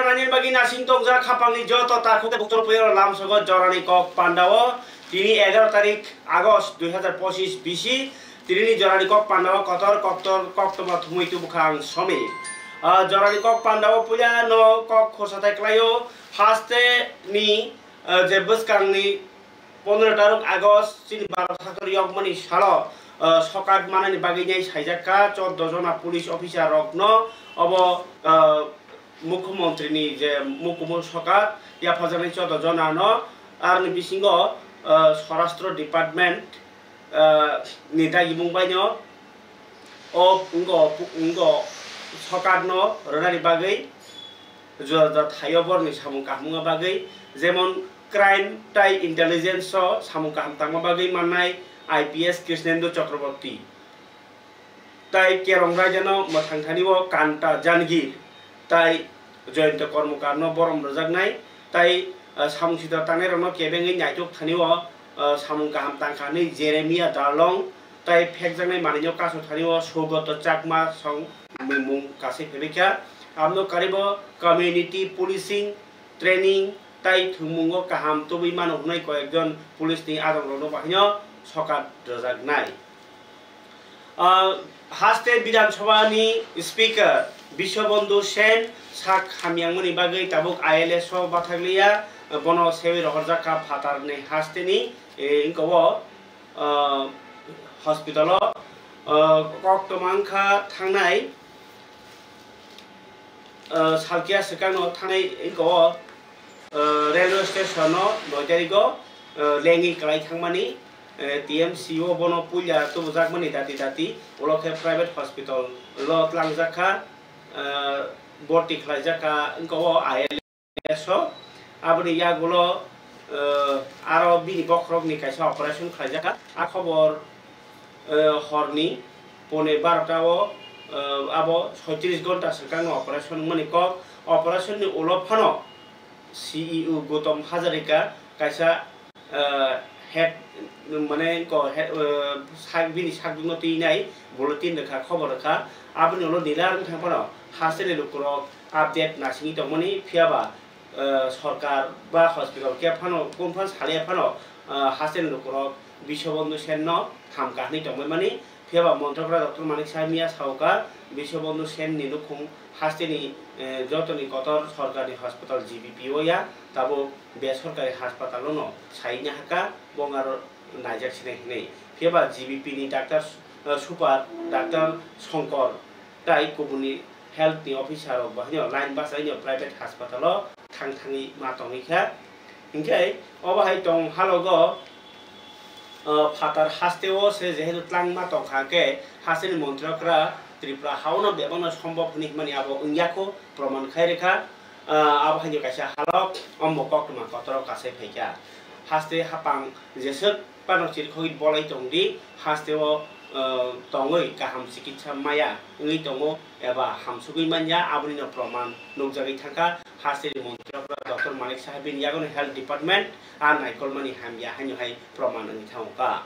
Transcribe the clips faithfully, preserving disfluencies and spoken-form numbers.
Ani bagwi nasing tongjak khapangni joto takhuk tei buktor puyaro lamsogo jorani kok pandao tini egaroh tarik August dui hazar pochis bisi tinini jorani kok pandao kotor koktor koktoma thumui tubukhang somi. Ah, jorani kok pandao puila no kok khosathai klaio haste ni, ah, je bwskangni pondro taruk August chini Bharat hakor yokmani salo, ah, sokat manani bagwi nai saijakha choddo jona police officer rokno obo, ah, Mukhyamantri ni je mukumu sokat yapharjaknai choddo jona no aroni bisingo, ah, Swarashtra Department, ah, ni dagimung baino o wngko, wngko sokat no rwnani bagwi juda juda thaio borokni samung kaham wngma bagwi, jemon crime tai intelligence o samung kaham tangma bagwi mannai I P S Krishnendu Chakraborty. Tai Kerong Raijano mwthang thani o Kanta Jangir tai Jayanta Karmakarno borom rwjaknai tai, ah, samung sitra tangnairokno kebengwi naitok thani o, ah, samung kaham tangkha hwnwi Jeremia Darlong tai phekjaknai manwino kasu thani o Sugoto Chakma song mung kasai phaibaikha. Aboni karibo community policing training tai thwngmungo kaham tubui mano hwnwi koyekjon police ni adongrokno bahaino sokat rwjaknai. Ah, haste Bidhan Sabha ni Speaker Biswabandhu Sen sak hamyangmani bagwi tabuk I L S o bathakliya, bono sewi rohorjak kha phatar ni haste ni, eh, wngkha o, ah, hospital o, ah, koktwma wngkha thangnai, ah, salkiya swkang no thangnai wngkha o, ah, railway station o noi tarikh o, ah, lengwi kwlai thangmani, eh, T M C o bono puila tubujakmani dati dati, ulo khe private hospital o tlangjak kha, ah, borti khlaijak kha wngkha o I L S o. Aboni yagulo, eh, aro bini bokhorokni kaisa operation khlaijak kha. A khobor, eh, horni pone barota o, eh, abo soitris gonta swkang operation wngmani kok. Operation ni ulo phano C E O Gautam Hazarika kaisa, eh, head, mane ko he-, eh, sak, bini sakdukno twi nai bulletin rwkha, khobor rwkha. Aboni ulo nila wng thang phano hasteni lukurok update nasingwi tongmani, phiyaba, eh, sorkar ba hospital khe phano, kung phano salia phano, eh, hasteni lukurok Biswabandhu Senno hamkha hwnwi tongbaimani. Phiyaba Montrokra Doctor Manik Saha miya saukha, Biswabandhu Senni nukhung hasteni, eh, jotoni kotor sorkarni hospital G B P o ya, tabuk besorkari haspatalo no saina hakha, bongaro naijak sinai hinwi. Phiyaba G B P ni doctor, eh, super doctor Shankar tai kubuni health ni officer rok bahaino line bachaino private haspatalo thang thangwi ma tongwi kha. Hinkhe obo hai tong halogo, ah, phatar hasteo se jehetu tlangma tongkha, hwnkhe hasteni montri okra Tripura haono bebakno sombok hwnwi himani abo wngya kho, proman khai rwkha. Ah, abo haino kaisa halok ombo koktwma kotor kasai phaikha. Haste hapang jeswk phano chirikhogwi bolai tongdi, hasteo, ah, tongwi kaham chikitsa maya wngwi tongo eba hamsugwi manya, abonino proman nukjagwi thangkha. Hasteni montri okra Doctor Manik Saha bini yagono health department a naikolmani hamya haino hai proman wngwi thango kha.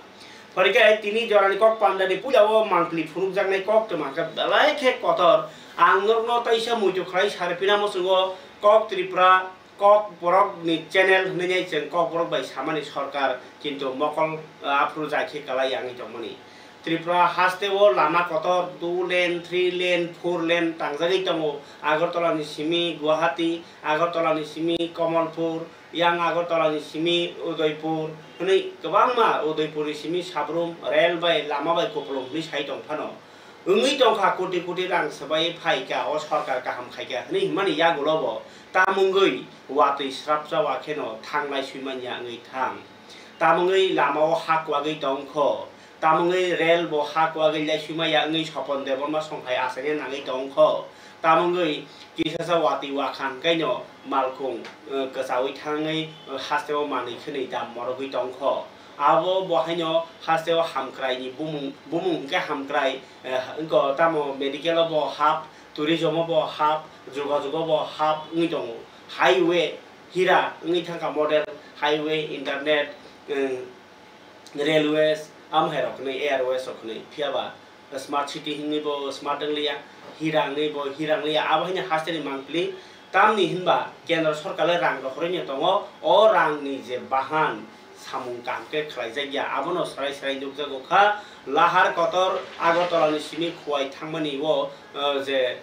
Phorikhe tini jorani kok pandani puila o mangpili phunukjaknai koktwma khe belai khe kotor. Ang norokno taisa muitu khlai saripina muchungo kok Tripura, kok borok ni channel hwnwi chwng kok borok bai samani sorkar, kintu mokol, ah, aphuru jai khe kwlai wngwi tongmani. Tripura haste o lama kotor two lane, three lane, four lane tangjagwi tongo. Agartala ni simi Guwahati, Agartala ni simi Kamalpur, yang Agartala ni simi Udaipur, hwnwi kwbangma Udaipur ni simi Sabrum rail bai lama bai kupulung hwnwi sai tong phano. Wngwi tongkha koti koti rang swbai phaikha, o sorkar kaham khaikha hwnwi himani yagulo bo tamungwi watwi srapsa wa kheno thanglai swimanya wngwi thang. Tamungwi lama o ha kwagwi tongkho. Tamungwi rail bo ha kwagwi lai swimaya wngwi Sopon Debbarma songkhai achaina nangwi tongkho. Tamungwi kisasa watwi wakha hwnkhaino malkhung, eh, kwchaui thangwi, eh, hasteo manwi khwnwi dam morogwi tongkho. Abo bo haino hasteo hamkraini bumung, bumung hwnkhe hamkrai, eh, wngkha tamo medical o bo hap, tourism o bo hap, jogajogo bo hap wngwi tongo. Highway hira wngwi thangkha, model highway, internet, eh, railways, amo hai rok hwnwi, airways rok hwnwi. Phiyaba smart city hwnwi bo smart wngliya, hira wngwi bo hira wngliya. Abo haino hasteni mangpili Tamni hinba kendro sorkar le rang rohorwi no tongo, o rang ni je bahan samung kaham khe khlai jak ya, abono srai srai nukjago kha. Lahar kotor Agartala ni simi Khowai thangmani o, eh, je,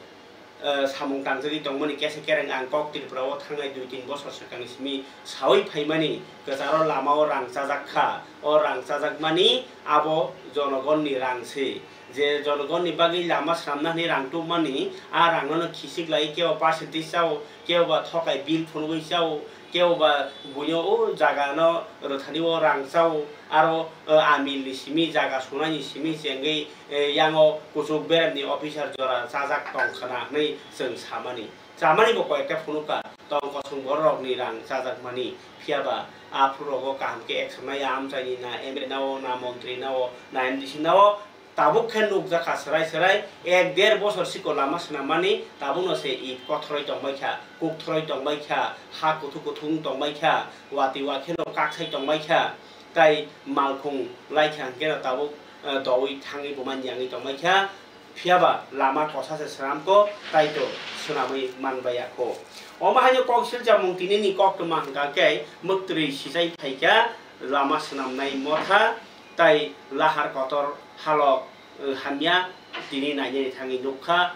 eh, samung tangjagwi tongmani kesa kereng ang kok Tripura o thangnai dui tin bosor swkang ni simi sawi phaimani kwcharo lama o rang chajak kha. O rang chajakmani abo jonogon ni rang se. Je jonogonni bagwi lama swnamna hwnwi rang tubmani, a rangno khisik lai, kebo percentage chao, kebo ba thokai bill phunugwi chao, kebo ba buino o jagano rwthani o rang chao, aro, eh, amilni simi jaga sungnaini simi chengwi, eh, yango kuchuk beremni officer jora chajak tong khna hwnwi chwng samani. Chamani bo koyekta phunukha, tong kosong bororokni rang chajakmani, phiyaba aphuru rogo kaham khe action naya, amchaini na M L A nao, na montri nao, na M D C nao, tabuk khe nukjakha swrai swrai, ek der bosor siko lama swnammani, tabukno se it kothoroi tongbaikha, kukthoroi tongbaikha, ha kuthuk kuthung tongbaikha, wati wakheno kaksai tongbaikha, tai malkhung laikha hwnkhe no tabuk, eh, doui thangwi buma nyangwi tongbaikha, phiyaba lama kosa se swnamkho, taito swnamwi manbaiya kho. Omo haino kok silchamung tinini koktwma hwnkha khe mwktwrwi sichai phaikha lama swnamnai motha, tai lahar kotor halok, eh, hamya tini nainani thangwi nukha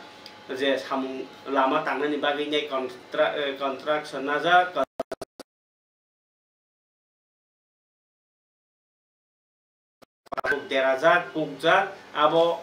je samung lama tangnani bagwi nai contra-, eh, construction najak, derajak, kukjak, abo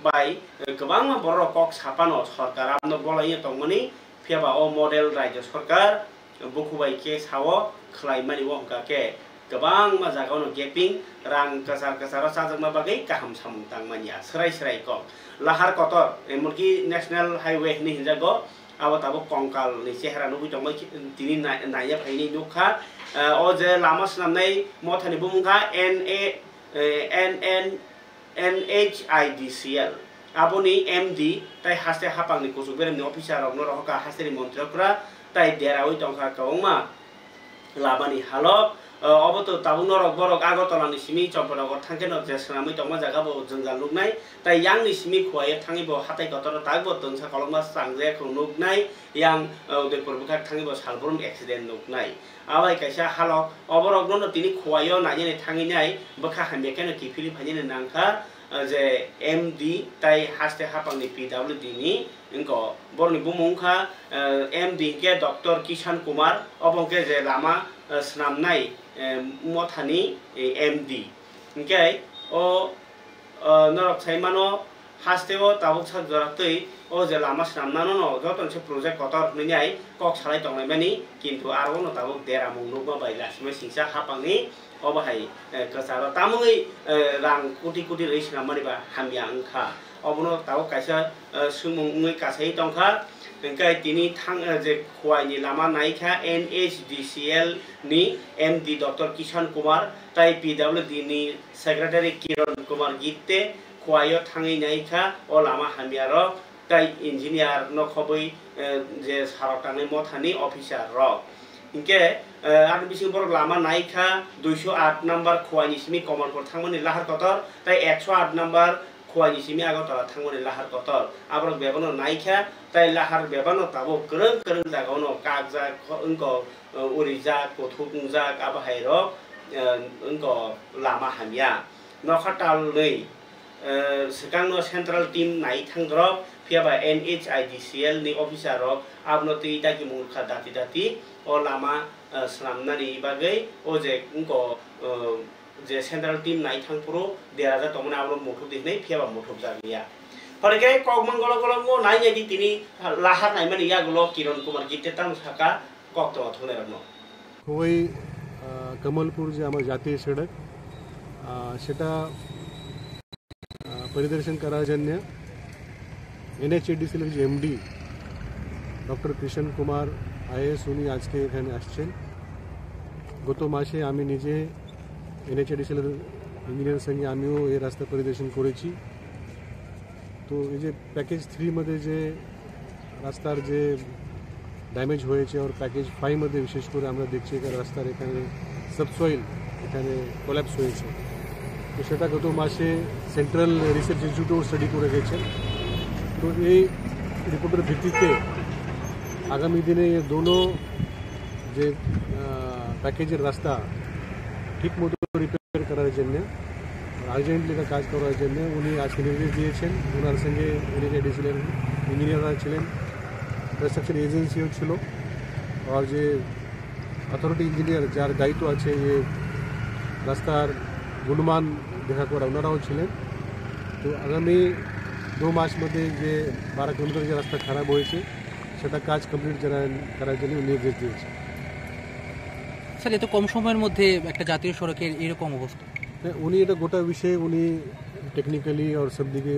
bai kwbangma borok kok sapano sorkar abono bolai tongmani, phiyaba o model raijyo sorkar Bukhubai khe sao khwlaimani o hwnkha khe kwbangma jagao no gaping rang kwchar kwcharo chajakna bagwi kaham samung tangmanya swrai swrai kok. Lahar kotor, emonki National Highway hinwi hinjago, abo tabuk kongkal ni chehra nugwi tongbai tini nai-, naiya phaini nukha. Eh, o je lama swnamnai mothani bumung kha N A, eh, N N, N H I D C L, aboni M D tai haste hapangni kuchuk beremni officer rokno rohorkha, hasteni montri okra tai deraui tongkha kwbangma lamani halok. Eh, obo to tabuk norok borok Agartala ni simi Champanagar thangkhe no je swnamwi tongma jaga bo jwngjal nuknai, tai yang ni simi Khowai o thangwi bo hatai kotor o tak bo twngsa kolokma changjak nuknai, yang, eh, Udaipur bwkhak thangwi bo salbrum accident nuknai. Abai kaisa halok, oborokno no tini Khowai o nainani thangwi nai, bwkha hamya kheno kiphilwi phainani nangkha, eh, je M D tai haste hapangni P W D ni wngkha. Borokni bumung wngkha, eh, M D hwnkhe Doctor Kishan Kumar, obo hwnkhe je lama, eh, swnamnai, eh, mothani, eh, M D. Hwnkhe o, eh, norok sai mano, haste o tabuk sak jora twi o je lama swnamnano no joto se project kotor hwnwi ai kok salai tonglaimani, kintu aro no tabuk deramung nukma bai lasimai singsa hapangni obo hai, eh, kwcharo tamungwi, eh, rang koti koti rwi swnammani ba hamya wngkha. Obono tabuk kaisa, eh, swngmung wngwi kasai tongkha. Hwnkhe tini thang, eh, je Khowai ni lama naikha N H D C L ni M D Doctor Kishan Kumar tai P W D ni Secretary Kiran Kumar Gitte Khowai o thangwi naikha o lama hamya rok tai engineer no khobwi, eh, je sarok tangnai mothani officer rok. Hinkhe, eh, ani bising borok lama naikha duiso aat number Khowai ni simi Kamalpur thangmani lahar kotor tai ekso aat number Khowai ni simi Agartala thangmani lahar kotor. Aborok bebano naikha tai lahar bebano tabuk kwrwng kwrwng jagao no kakjak, kho-, wngkok, eh, urijak, kuthuk wngjak, abo hai rok, eh, wngkok lama hamya. Nokha talnwi, eh, swkangno central team nai thangdorok, phiyaba N H I D C L ni officer rok abono twi daki mungkha dati dati o lama, eh, swnamnani bagwi o je wngkok, eh, je central team nai thangphuru deraja tongmani abono muthuk di hwnwi phiyaba muthukjak liya. Pore khe kokmang golo golo nai nai di tini lahar naimani yagulo Kiran Kumar Gitte tamo saka, koktwma thwngnairokno. Khowai, ah, Kamalpur je amar jatiyo sodak, ah, seta, ah, poridorshan korar jonno N H A D C L-er je M D Doctor Kishan Kumar I A S উনি আজকে এখানে আসছেন। গত মাসে আমি নিজে N H A D C L-er engineer সঙ্গে আমিও এই রাস্তা পরিদর্শন করেছি। তো এই যে প্যাকেজ থ্রি মধ্যে যে রাস্তার যে ড্যামেজ হয়েছে, আর প্যাকেজ ফাইভ মধ্যে বিশেষ করে আমরা দেখছি এখানে রাস্তার এখানে সাবসয়েল এখানে কোল্যাপস হয়েছে। তো সেটা গত মাসে সেন্ট্রাল রিসার্চ ইনস্টিটিউটও স্টাডি করে গেছে। তো এই রিপোর্টের ভিত্তিতে আগামী দিনে এই দোনো যে প্যাকেজের রাস্তা ঠিক মতো রিপেয়ার করার জন্য, আর্জেন্টলি এটা কাজ করার জন্য উনি আজকে নির্দেশ দিয়েছেন। ওনার সঙ্গে এলাকা ডিসিএল ইঞ্জিনিয়াররা ছিলেন, কনস্ট্রাকশন এজেন্সিও ছিল, আর যে অথরিটি ইঞ্জিনিয়ার যার দায়িত্ব আছে এই রাস্তার গুণমান দেখা করা, ওনারাও ছিলেন। তো আগামী দু মাস মধ্যে যে বারো কিলোমিটার যে রাস্তা খারাপ হয়েছে, সেটা কাজ কমপ্লিট করার জন্য নির্দেশ দিয়েছে। স্যার, এত কম সময়ের মধ্যে একটা জাতীয় সড়কের এরকম অবস্থা? হ্যাঁ, উনি এটা গোটা বিষয়ে উনি টেকনিক্যালি আর সব দিকে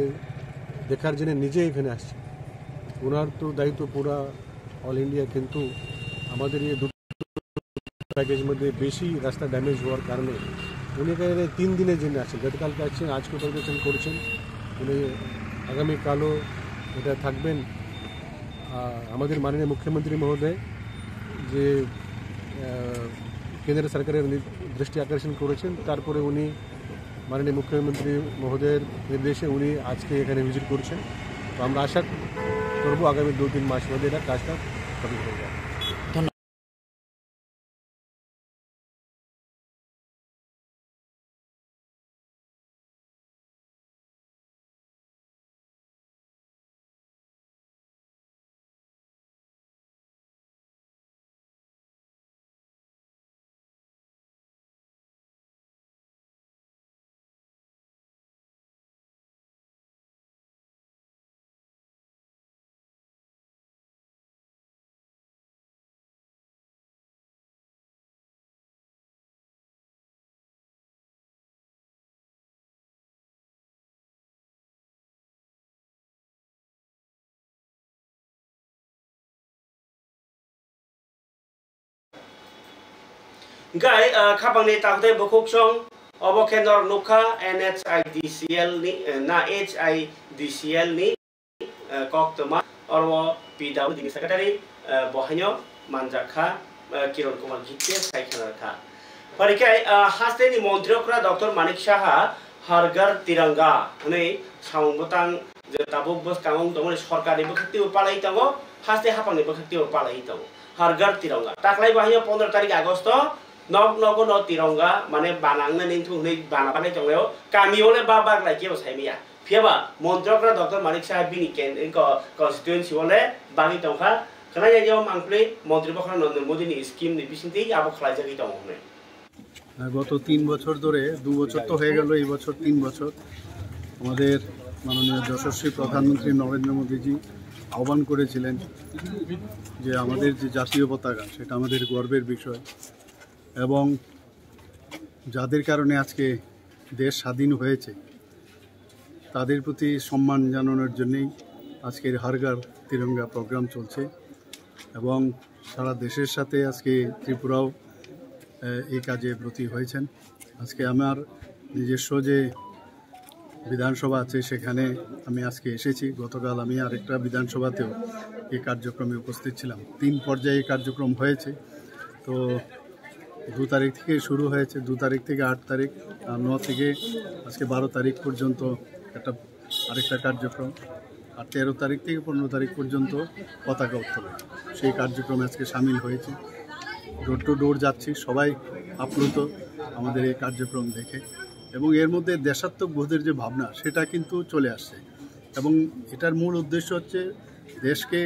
দেখার জন্য নিজে এখানে আসছে। ওনার তো দায়িত্ব পুরা অল ইন্ডিয়া, কিন্তু আমাদের এই দুটো প্যাকেজ মধ্যে বেশি রাস্তা ড্যামেজ হওয়ার কারণে উনি এখানে তিন দিনের জন্য আছেন। গতকালকে আসছেন, আজকে পরিদর্শন করেছেন। উনি আগামীকালও এটা থাকবেন। আহ, আমাদের মাননীয় মুখ্যমন্ত্রী মহোদয় যে, আহ, কেন্দ্র সরকারের নি-, দৃষ্টি আকর্ষণ করেছেন, তারপরে উনি মাননীয় মুখ্যমন্ত্রী মহোদয়ের নির্দেশে উনি আজকে এখানে ভিজিট করছেন। তো আমরা আশা করবো আগামী দু তিন মাস মধ্যে এটা কাজটা কমপ্লিট হয়ে যাবে। ধন্যবাদ। Hingke, ah, khapangni takhtai bukhuk song, obo khe norok nukha N H I D C L ni, eh, na H I D C L ni, eh, koktwma, oro P W D ni secretary, eh, bo haino manjak kha, eh, Kiron Kumar Gitte sai khna kha. Pari khe, ah, haste ni montri okra Doctor Manik Saha Har Ghar Tiranga hwnwi samung bwtang je tabuk bwskango wng tongmani sorkarni bwkhak twibo palai tongo, haste haphangni bwkhak twibo palai tongo. Har Ghar Tiranga. Taklai bo haino pondro tarik Agosto nok nogo no Tiranga, mane bana wngna nini thung hwnwi bana bagwi tonglaio. Kami ole ba baglai kebo saimaya. Phiyaba montri okra Doctor Manik Saha bini ken-, ko-, constituency ole bagwi tongkha. Khwnaya yo mangpli montri bokhorok Narendra Modi ni scheme ni bisingtwi abo khlaijagwi tongo hwnwi. গত তিন বছর ধরে, দু বছর তো হয়ে গেল, এই বছর তিন বছর, আমাদের মাননীয় যশস্বী প্রধানমন্ত্রী নরেন্দ্র মোদীজি আহ্বান করেছিলেন যে আমাদের যে জাতীয় পতাকা, সেটা আমাদের গর্বের বিষয় এবং যাদের কারণে আজকে দেশ স্বাধীন হয়েছে, তাদের প্রতি সম্মান জানানোর জন্যেই আজকের হর ঘর তিরঙ্গা প্রোগ্রাম চলছে এবং সারা দেশের সাথে আজকে ত্রিপুরাও, আহ, এই কাজে ব্রতী হয়েছেন। আজকে আমার নিজস্ব যে বিধানসভা আছে, সেখানে আমি আজকে এসেছি। গতকাল আমি আরেকটা বিধানসভাতেও এই কার্যক্রমে উপস্থিত ছিলাম। তিন পর্যায়ে এই কার্যক্রম হয়েছে। তো দু তারিখ থেকে শুরু হয়েছে, দু তারিখ থেকে আট তারিখ, আর ন থেকে আজকে বারো তারিখ পর্যন্ত একটা আরেকটা কার্যক্রম, আর তেরো তারিখ থেকে পনেরো তারিখ পর্যন্ত পতাকা উত্তোলন। সেই কার্যক্রমে আজকে সামিল হয়েছি। ডোর টু ডোর যাচ্ছি, সবাই আপ্লুত আমাদের এই কার্যক্রম দেখে। এবং এর মধ্যে দেশাত্মবোধের যে ভাবনা, সেটা কিন্তু চলে আসছে। এবং এটার মূল উদ্দেশ্য হচ্ছে দেশকে,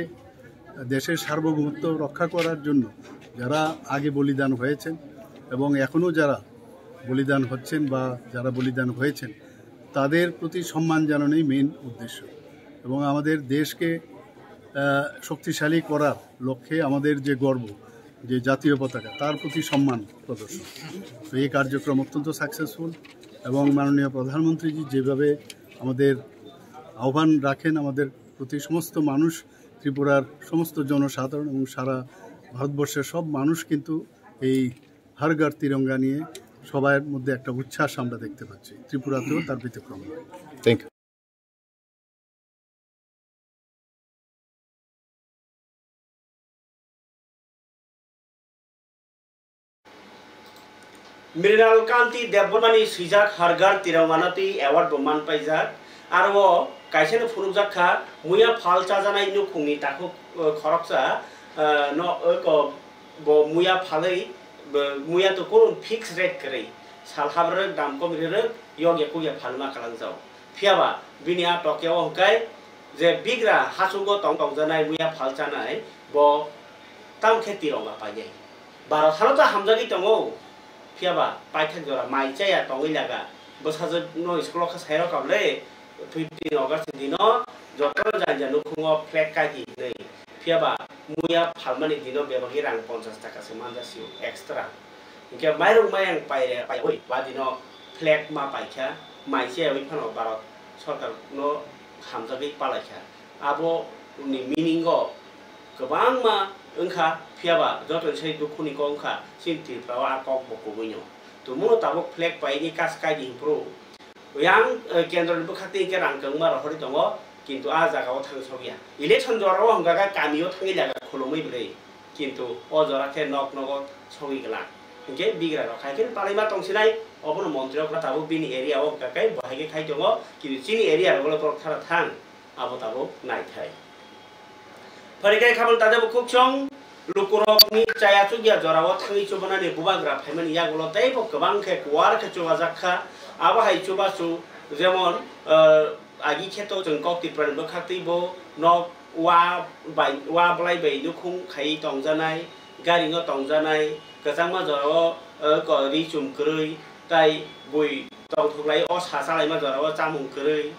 দেশের সার্বভৌমত্ব রক্ষা করার জন্য যারা আগে বলিদান হয়েছেন এবং এখনও যারা বলিদান হচ্ছেন বা যারা বলিদান হয়েছেন, তাদের প্রতি সম্মান জানানোই মেইন উদ্দেশ্য। এবং আমাদের দেশকে, আহ, শক্তিশালী করার লক্ষ্যে আমাদের যে গর্ব, যে জাতীয় পতাকা, তার প্রতি সম্মান প্রদর্শন। তো এই কার্যক্রম অত্যন্ত সাকসেসফুল এবং মাননীয় প্রধানমন্ত্রীজি যেভাবে আমাদের আহ্বান রাখেন আমাদের প্রতি, সমস্ত মানুষ, ত্রিপুরার সমস্ত জনসাধারণ এবং সারা ভারতবর্ষের সব মানুষ কিন্তু এই হর ঘর তিরঙ্গা নিয়ে সবার মধ্যে একটা উচ্ছ্বাস আমরা দেখতে পাচ্ছি। ত্রিপুরাতেও তার ব্যতিক্রম নয়। Thank you. Mrinal Kanti Debbarmani swijak Har Ghar Tiranga no twi award bo man paijak. Aro o kaisa no phunukjak kha, muya phal chajanai nukhungni takhuk, eh, khoroksa, ah, no, eko, bo muya phalwi, bo muya to kurun fix rate kwrwi. Sal habrwk dam kom rwrwk, yokya kukya phalma kalangjao. Phiyaba bini a tokya o hwnkhe je bigra hachugo tong tongjanai muya phalchanai bo tamo khe tirok ma painai. Baro salo to hamjagwi tongo. Phiyaba paithak jora mai chaya tongwi laga. Bwsajwk no school o khe sairok kable fifteen August ni dino jotono janja nukhungo flag kaidi hinwi. Phiyaba muya phalmani dino bebagwi rang ponchash taka se manja sio extra. Hinkhe mairung mayang paire paiwi ba dino flag ma paikha, mai chaywi phano Bharat sorkar no hamjagwi palaikha. Abo ni meaning o kwbangma wngkha, phiyaba jotoni sai dukhu ni kok wngkha chini Tripura o a kok bo kubui no. Tumung no tabuk flag paini kas kaidi himpru. Yang, eh, kendro ni bwkhak twi hinkhe rang kwbangma rohorwi tongo, kintu a jaga o thang sokya. Election jora o hwnkha khe kami o thangwi jaga khulumwi bwrwi. Kintu o jora khe nok nogo sogwi glak. Hinkhe bigra rok hai khe palaima tongsinai, obono montri rok tabuk bini area o hwnkha khe bo hai khe khai tongo, kintu chini area rogo le borok thara thang, abo tabuk naithai. Phari khe khabang tade bo khuk chong, lukurok ni chaya chukya jora o thangwi chubanani bubagra phaimani yagulo tei bo kwbang khe kuar khe chubajak kha, abo hai chubachu jemon, eh, Agi khe to chwng kok Tripura ni bwkhak twi bo nok wa bai, wa bwlai bai nukhung khai tongjanai, gari no tongjanai, kwchangma jora o, eh, ko ri chum kwrwi, tai bui tongthok lai o sa chalaima jora o chamung kwrwi.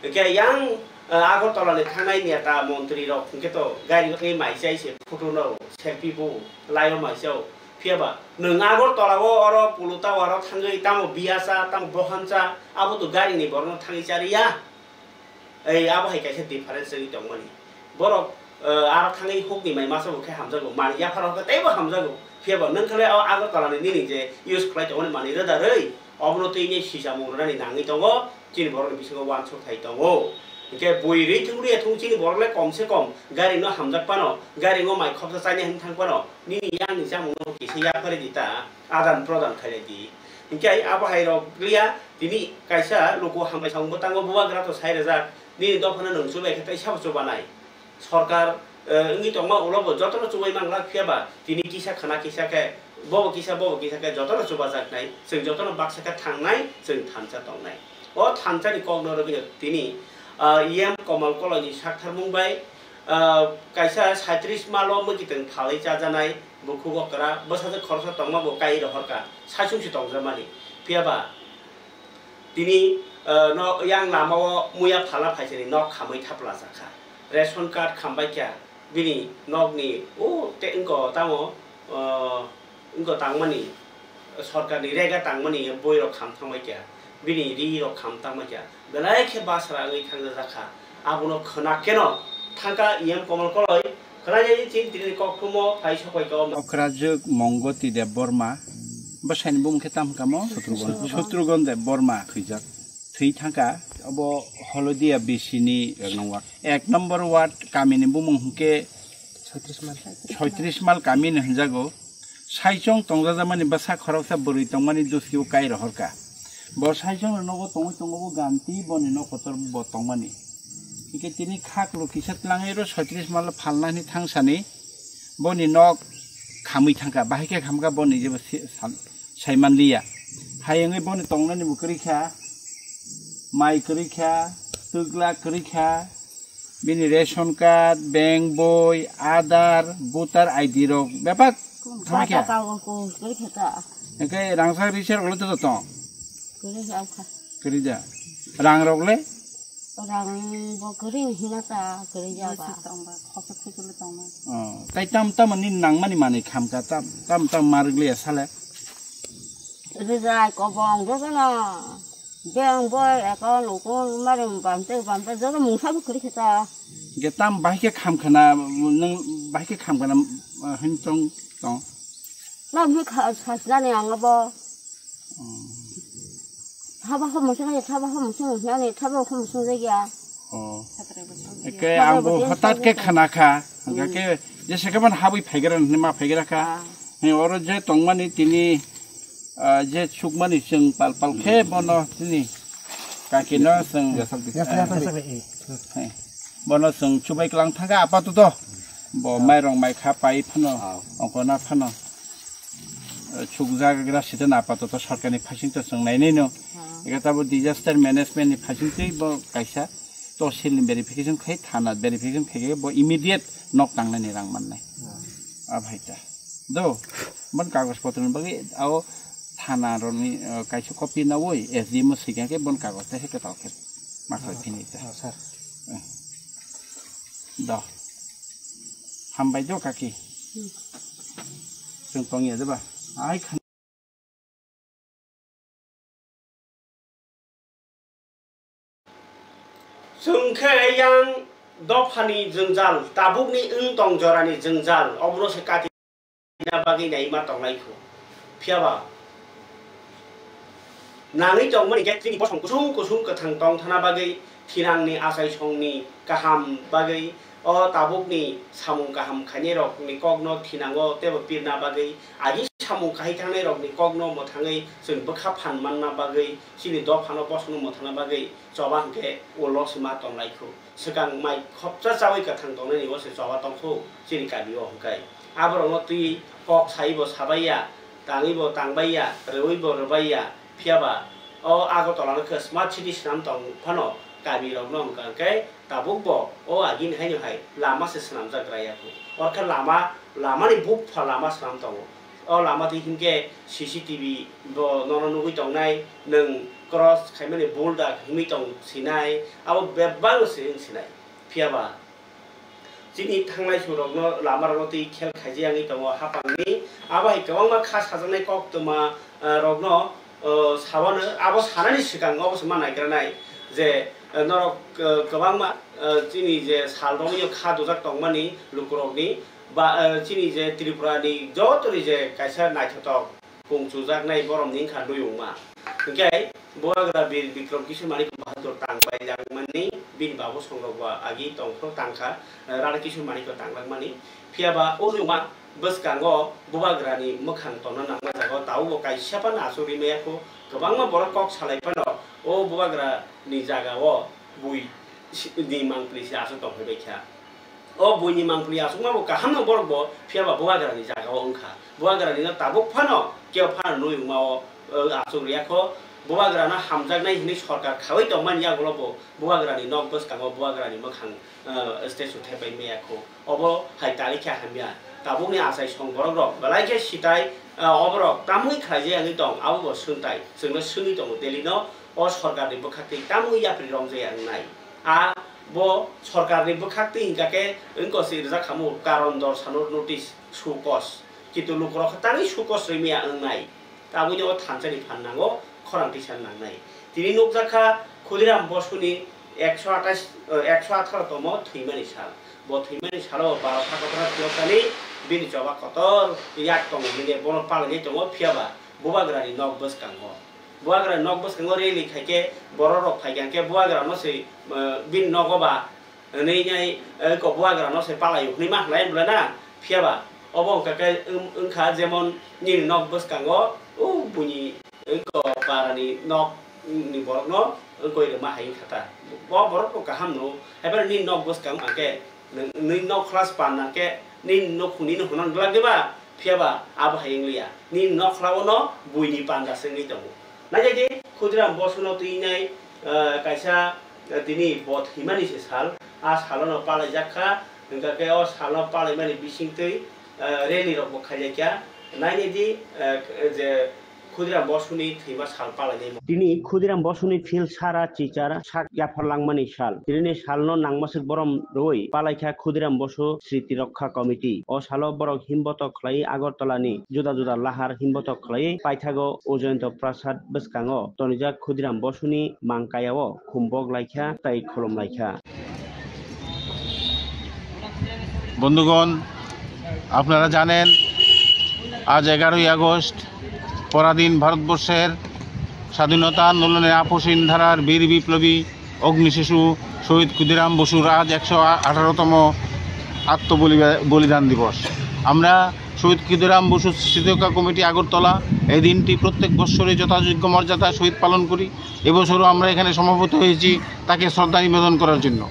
Hwnkhe yang, eh, Agartala ni thangnai neta montri rok hwnkhe to gari o thangwi mai chai se photo no selfie bo lai o mai chao. Phiya ba nwng Agartala o oro Pulu Tower o thangwi tamo biya cha, tamo bohan cha, abo to gari ni borok no thangwi cha riya. Ei, abo hai kaisa difference wngwi tongmani. Borok, eh, aro thangwi hukni mai masa bo khe hamjago, manwi yaphar rok khe teibo hamjago. Phiya ba nwng khe o Agartala ni nini je use khlai tongmani manwi rwda rwi, obono twi nini sisa mung rwnani nangwi tongo, chini borok ni bisingo uansuk thai tongo. Hinkhe bui rwi thung rwi thung chini borok le kom se kom gari no hamjak phano, gari no mai khopsa chaina hinwi thang phano, nini yang ni chamung no kisa yaphar di ta, adan prodan khailai di. Hinkhe abo hai rok liya, tini kaisa luku hambai samung bwtango bubagra to sai rwjak, nini dophano nwng chubai khe tei sabo chubanai. Sorkar, eh, wngwi tongma ulo bo jotono chubai manglak, phiya ba tini kisa khana kisa khe, bobo kisa, bobo kisa khe jotono chubajaknai, chwng jotono baksa khe thangnai, chwng thansa tongnai. O thansani kokno rwgwino tini, ah, E M Komal Koloini saktharmung bai, ah, kaisa saitrish malo mwkitwng phalwi chajanai bukhuk okra bwsajwk khoroksa tongma bo kai rohorkha, saichung se tongjakmani. Phiya ba tini, ah, no yang lama o muya phala phaisani nok khamwi thaplajakha, ration card khambaikha, bini nokni o te wngko tamo, ah, wngko tangmani, sorkarni rega tangmani boi rok kham thangbai kha, bini ri rok kham thangbai kha, belai khe basra wngwi thangjajak kha. Abono khwna keno thangkha E M Komal Koloi, khwnajagwi chini tini kok thumo phai sokoi kha o. Okrajwk Mongoti Debbarma, bwsaini bumung khe tamo kha mo? Sotrugon. Sotrugon Debbarma. Thwijak. Thwi thangkha. Obo Holodia B C ni ek number ward. Ek number ward kamini bumung hwnkhe Soitrish mal. Soitrish mal kamini hwnjago. Saichong tongjajakmani bwsa khoroksa bwrwi tongmani dusio kai rohorkha. Bo saichong nogo tongwi tongo bo ganti boni nok kotor bo tongmani. Hwnkhe tini khaklo kisa tlangwi ro soitrish mal phalnani thangsani boni nok khamwi thangkha, bahai khe khamkha boni jebo si-, sal-, saimanliya. Hai wngwi boni tongnani bo kwrwi kha, mai kwrwi kha, twgla kwrwi kha, bini ration card, bank boi, Aadhaar, voter I D rok bebak thangwi kha. Kwrwi kha ta. Hwnkhe rangchak risa rok le to tong? Kwrwi kha. Kwrwi da. Rang rok le? Rang bo kwrwi hina ta, kwrwi ya ba. Oh, tai tam tam ni nangmani manwi khamkha, tam, tam, tam ma rwgliya sale. Rijai kobong jotono beng boi account ukun mari bamte bamte joto mungsa bo kwrwi khe ta. Ge tam bahai khe khamkhana, nwng bahai khe khamkhana, ah, hin tong tong. Nang hi kha-, sajnani ang abo. Hmm. Thaba hom sung ya, thaba hom sung ya ni, thaba hom sung ya. Oh. Eke ang bo hatat ke khana kha. Hwnkha khe jese khe man habwi phaigra hinwi ma phaigra kha. Ah. He oro je tongmani tini, ah, je sukmani chwng pal pal khe bono tini kaki no chwng, he, bono chwng chubai klang thangkha apatoto. Bo mairong mai kha pai phano, ah, ongkona phano. Eh, chukjak gra sita na apato to sorkar ni phasing to chwng nai nai no. Ah. Ega tabo disaster management ni phasing twi bo kaisa tosil ni verification khai thana verification khai bo immediate nok tangnani rang mannai. Ah. A bhai ta. Do, bon kagoj potro ni bagwi ao thana roni, eh, kaisa copy nawoi S D M o swikha khe bon kagoj ta khe kwtal khe ma khai phini ta. Ah, sir. Eh. Do. Hambai do kaki. Hmm. Chwng tongya de ba? Ai khan- Chwng khe yang dophani jwngjal, tabukni wng tong jorani jwngjal, obono se kati na bagwi naima tonglai kho. Phiya ba nangwi tongmani khe chini bosong kusung kusung kwthang tong thana bagwi thinangni achaisongni kaham bagwi o tabukni samung kaham khainairokni kokno thinango teibo pirna bagwi agi samung kahai thangnairokni kokno mwthangwi chwng bwkha phan manna bagwi chini dophano bosongno mwthangna bagwi choba hwnkhe ulo se ma tonglai kho. Swkang mai khopsa chawi kwthang tongnaini o se choba tongkho chini kami o hwnkhe. Aborokno twi kok saibo sabaiya, tangwibo tangbaiya, rwibo rwbaiya, phiyaba o Agartala no khe smart city swnam tong phano kami rokno hwnkha hwnkhe tabukbo o agini haino hai lama se swnamjak raya kho. Orkhe lama, lamani bupha lama swnam tongo. O lama twi hinkhe C C T V bo nono nugwi tongnai, nwng cross khaimani boulder himwi tong sinai, abo bebak se wng sinai. Phiyaba chini thangnai surokno lamarokno twi khel khaijak wngwi tongo hapangni. Abo hai kwbangma kha sajaknai koktwma, ah, rokno, ah, sabano, abo sanani swkang obo se ma naigranai je, ah, norok, ah, kwbangma, ah, chini je sal romwi kha dujak tongmani lukurokni ba, ah, chini je Tripura ni jotoni je kaisa naithotok kung chujaknai boromni wngkha Nuyungma. Hinkhe Bubagra Bir Bikrom Kishore Manik Bahadur tang bai langmani bini babu songrok bo agi tongphuru tangkha, Radha Kishore Manik tang langmani. Phiyaba o Nuyungma bwskango Bubagrani mwkhang tongna nangma jaga o tabukbo kaisa phano achuk rimaya kho. Kwbangma borok kok salai phano o Bubagrani jaga o bui si-, ni mangpili se achuk tongphai bai kha. O buini mangpili achukma bo kaham no borok bo, phiyaba Bubagrani jaga o wngkha. Bubagrani no tabuk phano kebo phano nui wngma o, o, achuk riya kho. Bubagrano hamjaknai hinui sorkar khaui tongmani yagulo bo Bubagrani nok bwskango Bubagrani mwkhang, o, statue thepai maya kho. Obo hai tali khe hamya. Tabukni achai song borok rok belai khe sitai, o, oborok tamui khlaijak wngwi tong abo bo swngtai. Chwngno swngwi tongo Delhi no. O sorkarni bwkhaktwi tamo yapri romjaya wngnai. A bo sorkarni bwkhaktwi hingkha khe wngkha se rijak khamu karon dorsano notice show cause. Kintu lukurok khe tangwi show cause rwimaya wngnai. Tabukni o thansani phan nango, khorang tisa nangnai. Tini nukjakha Khudiram Bosuni ekso atais, eh, ekso atharo tomo thwimani sal. Bo thwimani salo baro thakothra phiyokani bini choba kotor yak tongo, bini bono palainai tongo, phiyaba Bubagrani nok bwskango. Bubagra nok bwskango rally khaikhe borok rok phaikha khe Bubagra no se, eh, bini nogo ba hwnwi nai, eh, ko Bubagra no se palai hwnwi ma hlai bwla na. Phiyaba obo wngkha khe wng-, wngkha jemon nini nok bwskango o buini wngko parani nok ni borok no wngkoi rwma hai wngkha ta. Bo borok no kaham no haiphano nini nok bwskango hwnkhe nwng, nwng nok khlas pan na khe nini nukhung nini hwnna glak diba? Phiyaba abo hai wngliya. Nini nokhlao no buini panda se wngwi tongo. Naikhe di Khudiram Bosuno twinai, eh, kaisa, eh, tini bo thwimani se sal. A salono palaijak kha, hwnkha khe o salno palaimani bisingtwi, eh, rally rokbo khailaikha. Nainai di, eh, je Khudiram Bosuni thwima sal palainai. Tini Khudiram Bosuni field sara chichar sak yaphar langmani sal. Tinini salno nangmaswk borom rwui palaikha Khudiram Bosu Sriti Rokha Committee. O salo borok himbotok khlai Agartala ni juda juda lahar himbotok khlai paithago Ujayanta Prasad bwskango tonijak Khudiram Bosuni mangkaya o khumbok laikha tei khulum laikha. বন্ধুগণ, আপনারা জানেন, আজ এগারোই আগস্ট পরাধীন ভারতবর্ষের স্বাধীনতা আন্দোলনের আপসহীন ধারার বীর বিপ্লবী অগ্নিশিশু শহীদ ক্ষুদিরাম বসুর আজ একশো আঠারোতম আত্মবলি-, বলিদান দিবস। আমরা শহীদ ক্ষুদিরাম বসু স্মৃতিরক্ষা কমিটি আগরতলা এই দিনটি প্রত্যেক বৎসরই যথাযোগ্য মর্যাদায় শহীদ পালন করি। এবছরও আমরা এখানে সমবেত হয়েছি তাকে শ্রদ্ধা নিবেদন করার জন্য।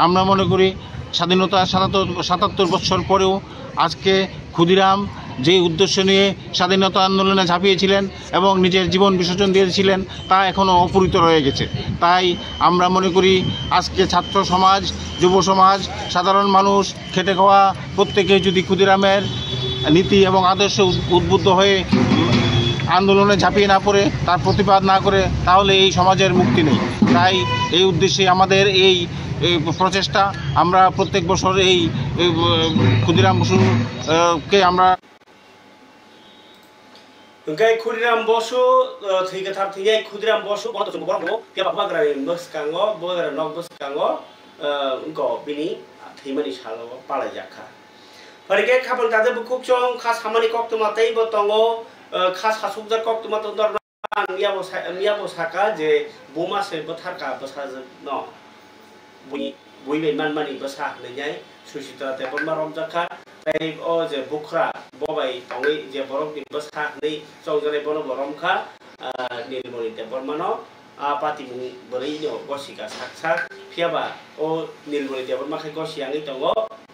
আমরা মনে করি স্বাধীনতা সাতাত্তর সাতাত্তর বছর পরেও আজকে ক্ষুদিরাম যে উদ্দেশ্য নিয়ে স্বাধীনতা আন্দোলনে ঝাঁপিয়েছিলেন এবং নিজের জীবন বিসর্জন দিয়েছিলেন, তা এখনও অপূরিত রয়ে গেছে। তাই আমরা মনে করি, আজকে ছাত্র সমাজ, যুব সমাজ, সাধারণ মানুষ, খেটে খাওয়া প্রত্যেকে যদি ক্ষুদিরামের নীতি এবং আদর্শে উদ- উদ্বুদ্ধ হয়ে আন্দোলনে ঝাঁপিয়ে না পড়ে, তার প্রতিবাদ না করে, তাহলে এই সমাজের মুক্তি নেই। তাই এই উদ্দেশ্যে আমাদের এই, এই প্রচেষ্টা। আমরা প্রত্যেক বছর এই, এই, উম, ক্ষুদিরাম বসু, আহ, কে আমরা Hwnkhe Khudiram Bosu, uh, thwi kwthar thwinai Khudiram Bosu, bo to chwng borok bo phiya ba bubagrani bwskango, bubagrani nok bwskango, uh, wngkha bini thwimani salo palaijak kha. Phai khe khapang tade bukhuk chwng kha samani koktwma tei bo tongo, uh, kha sasukjak koktwma tong dorna ang yabo sa-, yabo saka je buma se bwthar ka bwsajwk no. Bui, bui bai manmani bwsa hwnwi nai Suchitra Debbarma romjak kha. Tei o je bukhra bo bai tongwi je borokni bwsa hwnwi chongjaknai bono bo romkha, ah, Nilmoni Debbarmano. A patimung bwrwino gosika sak sak. Phiya ba o Nilmoni Debbarma khe gosi yangwi tongo.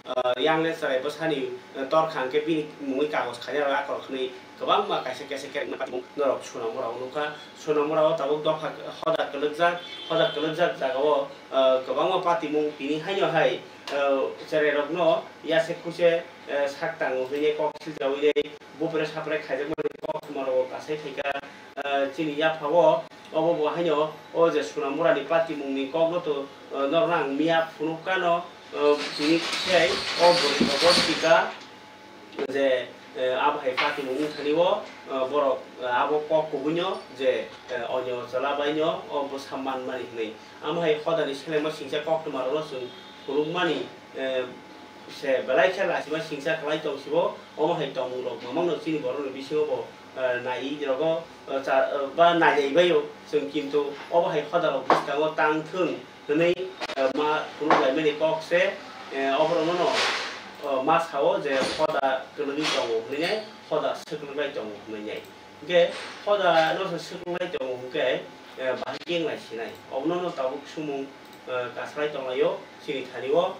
Ah, yang le chwrai bwsani, ah, torkha hwnkhe bini mungwi kagoj khaina rok akhor hwnwi kwbangma kaisa kaisa kerengma patimung norok Sonamura o nukha. Sonamura o tabuk dopha hoda kwlwkjak, hoda kwlwkjak jagao, ah, kwbangma patimung tini haino hai, ah, chwrairokno yase khuise, ah, sak tango hwnwi kok siljawi bupre sapre khaijakmani koktwma rogo kasai phaikha, ah, chini yaphao. Obo bo haino o je Sonamurani patimungni kokno to, ah, norokno ang miya phunukgano, ah, tini khe o bwrwi rogo tika. Je, eh, abo hai patimung wngthani o, eh, borok, eh, abo kok kubuino je, eh, onyo chwla baino o bwsa manmani hwnwi. Amo hai hodani selengma singcha koktwma rokno chwng phunukmani, eh, se belai khe lachima singcha khlai tong sibo. Omo hai tongmung rok mamang no chini borok ni bisingo bo, eh, nai rogo, eh, cha, eh, ba nai lai baio chwng, kintu obo hai hoda rok bwskango tang thwng. Hwnwi, eh, ma phunuk laimani kok se, eh, oborokno no, eh, ma sao je hoda kwlwgwi tongo hwnwi nai, hoda swkluklai tongo hwnwi nai. Hwnkhe hoda no se swkluklai tongo hwnkhe, eh, bahai kenglai sinai. Obono no tabuk sumung, eh, kasalai tonglaio chini thani o.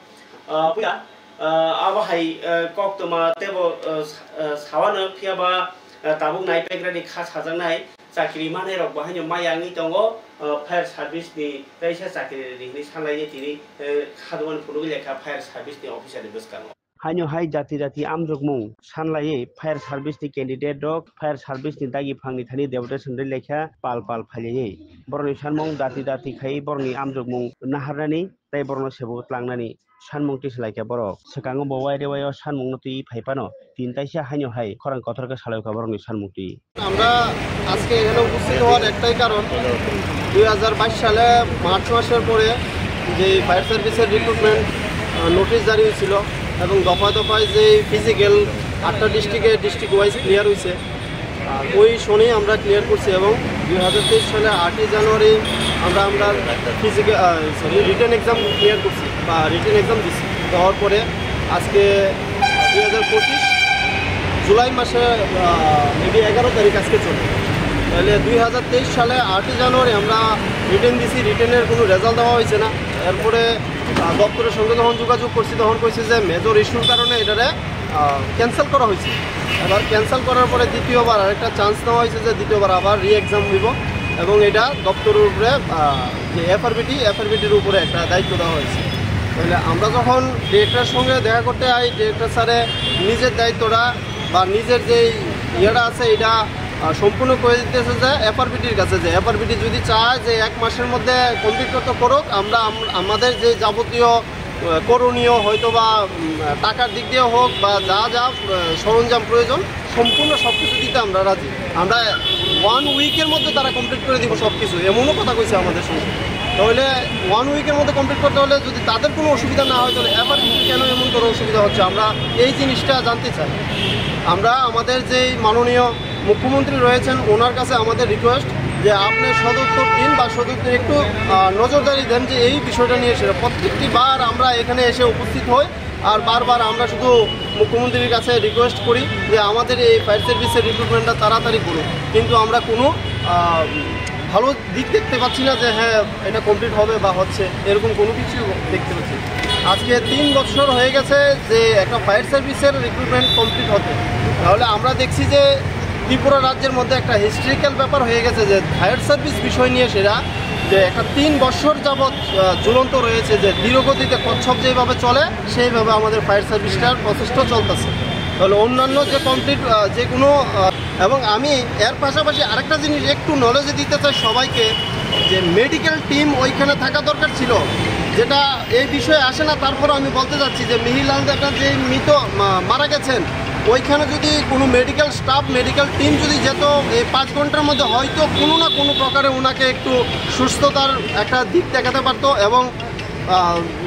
Ah, puila, ah, abo hai, eh, koktwma teibo, eh, sa-, eh, sawano, phiya ba, eh, tabuk naipegrani kha sajaknai. Chakri manai rok bo haino maya wngwi tongo, uh, fire service ni teisa chakri rwdi hwnwi sanlainai tini, uh, khaduani phunugwi lekha fire service ni officer ni bwskango. Haino hai jati jati amjokmung sanlaiwi fire service ni candidate rok fire service ni dagi phangni thani deputation rwi lekha pal pal phailainai. Borokni sanmung jati jati khai borokni amjokmung naharnani tei borokno sebo tlangnani sanmung twi salaikha borok. Swkango bo wairewai o sanmungno twi phai phano tin taisa haino hai khorang kothor khe salaikha borokni sanmung twi. আমরা আজকে এখানে উপস্থিত হওয়ার একটাই কারণ, দুই হাজার বাইশ সালে মার্চ মাসের পরে যে ফায়ার সার্ভিসের রিক্রুটমেন্ট নোটিশ জারি হয়েছিল এবং দফায় দফায় যে ফিজিক্যাল আটটা ডিস্ট্রিক্টে ডিস্ট্রিক্ট ওয়াইজ ক্লিয়ার হয়েছে। আর ওই সনেই আমরা ক্লিয়ার করছি এবং দুই হাজার তেইশ সালে আটই জানুয়ারি আমরা আমরা physical, sorry, written exam clear করছি বা রিটেন এক্সাম দিচ্ছি। দেওয়ার পরে আজকে দুই হাজার পঁচিশ জুলাই মাসে মেবি এগারো তারিখ আজকে চলে। তাহলে দুই হাজার তেইশ সালে আটই জানুয়ারি আমরা রিটেন দিছি, রিটেনের কোনো রেজাল্ট দেওয়া হয়েছে না। এরপরে আহ, দপ্তরের সঙ্গে যখন যোগাযোগ করছি, তখন কইছে যে মেজর ইস্যুর কারণে এটারে ক্যান্সেল করা হয়েছে। এবার ক্যান্সেল করার পরে দ্বিতীয়বার আরেকটা চান্স নেওয়া হয়েছে যে দ্বিতীয়বার আবার রি এক্সাম হইব এবং এটা দপ্তরের উপরে, আহ, যে এফআরবিটি, এফআরবিটির উপরে একটা দায়িত্ব দেওয়া হয়েছে। তাহলে আমরা যখন ডিরেক্টরের সঙ্গে দেখা করতে যাই, ডিরেক্টর স্যারে নিজের দায়িত্বটা বা নিজের যে ইয়েটা আছে, এটা আহ, সম্পূর্ণ করে দিতেছে যে এফআরবিটির কাছে, যে এফআরবিটি যদি চায় যে এক মাসের মধ্যে কমপ্লিট করতে, করুক। আমরা আম-, আমাদের যে যাবতীয়, আহ, করণীয় হয়তো বা, উম, টাকার দিক দিয়ে হোক বা যা যা, আহ, সরঞ্জাম প্রয়োজন, সম্পূর্ণ সব কিছু দিতে আমরা রাজি। আমরা ওয়ান উইকের মধ্যে তারা কমপ্লিট করে দিব সব কিছু, এমনও কথা কইছে আমাদের সঙ্গে। তাহলে ওয়ান উইকের মধ্যে কমপ্লিট করতে হলে যদি তাদের কোনো অসুবিধা না হয়, তাহলে এফআরবিটি কেন এমন করে অসুবিধা হচ্ছে, আমরা এই জিনিসটা জানতে চাই। আমরা আমাদের যেই মাননীয় মুখ্যমন্ত্রী রয়েছেন, ওনার কাছে আমাদের রিকোয়েস্ট যে আপনি সদুত্তর দিন বা সদুত্তর একটু, আহ, নজরদারি দেন যে এই বিষয়টা নিয়ে। সেটা প্রত্যেকটি বার আমরা এখানে এসে উপস্থিত হই, আর বারবার আমরা শুধু মুখ্যমন্ত্রীর কাছে রিকোয়েস্ট করি যে আমাদের এই ফায়ার সার্ভিসের রিক্রুটমেন্টটা তাড়াতাড়ি করুন, কিন্তু আমরা কোনো, আহ, ভালো দিক দেখতে পাচ্ছি না যে হ্যাঁ, এটা কমপ্লিট হবে বা হচ্ছে, এরকম কোনো কিছু দেখতে পাচ্ছি না। আজকে তিন বছর হয়ে গেছে যে একটা ফায়ার সার্ভিসের রিক্রুটমেন্ট কমপ্লিট হতে। তাহলে আমরা দেখছি যে ত্রিপুরা রাজ্যের মধ্যে একটা হিস্ট্রিক্যাল ব্যাপার হয়ে গেছে যে ফায়ার সার্ভিস বিষয় নিয়ে সেটা যে একটা তিন বছর যাবৎ, আহ, ঝুলন্ত রয়েছে, যে ধীরগতিতে কচ্ছপ যেভাবে চলে সেইভাবে আমাদের ফায়ার সার্ভিসটার প্রচেষ্টা চলতেছে। তাহলে অন্যান্য যে কমপ্লিট, আহ, যে কোনো, আহ, এবং আমি এর পাশাপাশি আরেকটা জিনিস একটু নলেজে দিতে চাই সবাইকে, যে মেডিকেল টিম ওইখানে থাকা দরকার ছিল, যেটা এই বিষয়ে আসে না। তারপর আমি বলতে চাচ্ছি যে মিহিরলাল দেবনাথ যে মৃত মা-, মারা গেছেন, ওইখানে যদি কোনো মেডিকেল স্টাফ, মেডিকেল টিম যদি যেত এই পাঁচ ঘন্টার মধ্যে, হয়তো কোনো না কোনো প্রকারে ওনাকে একটু সুস্থতার একটা দিক দেখাতে পারতো এবং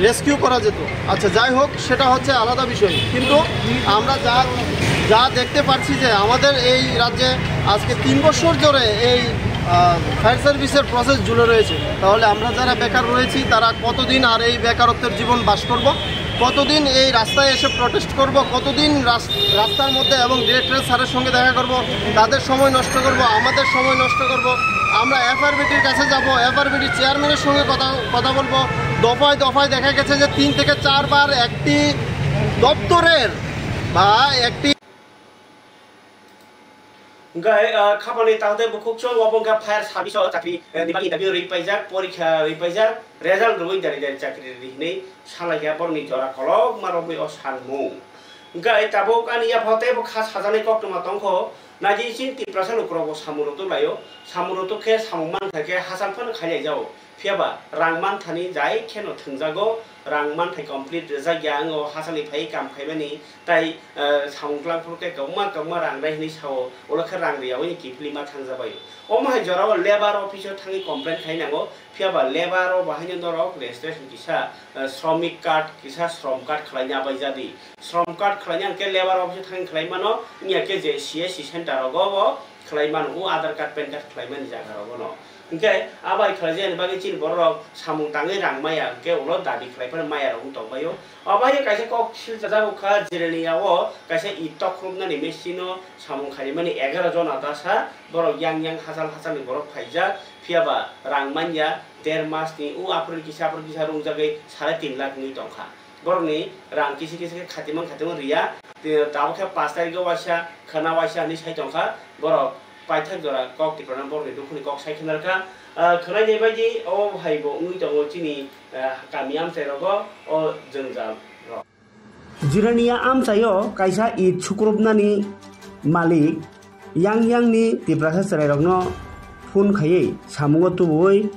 রেস্কিউ করা যেত। আচ্ছা, যাই হোক, সেটা হচ্ছে আলাদা বিষয়। কিন্তু আমরা যা যা দেখতে পাচ্ছি যে আমাদের এই রাজ্যে আজকে তিন বছর ধরে এই ফায়ার সার্ভিসের প্রসেস ঝুলে রয়েছে। তাহলে আমরা যারা বেকার রয়েছি, তারা কতদিন আর এই বেকারত্বের জীবন বাস করব? কতদিন এই রাস্তায় এসে প্রোটেস্ট করব? কতদিন রাস- রাস্তার মধ্যে এবং ডিরেক্টর স্যারের সঙ্গে দেখা করব, তাদের সময় নষ্ট করব, আমাদের সময় নষ্ট করব? আমরা এফআরবিটির কাছে যাব, এফআরবিটির চেয়ারম্যানের সঙ্গে কথা কথা বলবো। দফায় দফায় দেখা গেছে যে তিন থেকে চারবার একটি দপ্তরের বা একটি Hwnkhe, ah, khapangni takhwtwi bukhuk chwng obo wngkha fire service o chakri, eh, ni bagwi interview rwi paijak, porikha rwi paijak, result rwui dari dari chakri rwi hinwi salaikha borokni jora kolokma romwi o sanmung. Hwnkhe tabuk ani yapha teibo kha sajaknai koktwma tongkho, naidi chini Tiprasa lukurokbo samung rwtwk laio, samung rwtwk khe samung mankha khe hachal phano khailaijago. Phiya ba rang manthani jai kheno thwngjago, rang manthai complete rwjak ya wngo, hachali phai kam khaimani, tai, eh, samung twlang phuru khe kwbangma kwbangma rang nai hwnwi sao, ulo khe rang rwya wnwi kiphilwi ma thangjabaio. Omo hai jorao labour office o thangwi complain khai nango, phiya ba labour o bahaino norok registration kisa, eh, shramik card, kisa shram card khlai nya bai jadi. Shram card khlai nya hwnkhe labour office o thangwi khlai mano, wngya khe je C S C center rogo bo khlai mano, o Aadhaar card, pan card khlai mani jaga rogo no. Hwnkhe abai khlaijani bagwi chini borok samung tangwi rang maya hwnkhe ulo dabi khlai phano maya rok wng tong baio. Obo hai kaisa kok sil chajak kha, Jirania o kaisa it tok khrupnani machine o samung khaimani egaroh jona dasa borok yang yang hachal hachalni borok phaijak, phiya ba rang manya der mas ni, o aphuru kisa aphuru kisa rungjagwi sare tin lakh wngwi tongkha. Borokni rang kisi kisi khe khatimang khatimang riya. Te tabuk khe pash tarikh o waisa khwna waisa hinwi sai tongkha. Borok paithak jora kok Tiprano borokni dukhuni kok sai khna rwkha. Ah, khwnai ni bagwi o hai bo wngwi tongo chini, ah, kami amchai rogo o jwngjal rok. Jirania amchaio kaisa it sukrupnani malik yang yangni Tiprasa chwrairokno phone khaiwi samungo tubuwi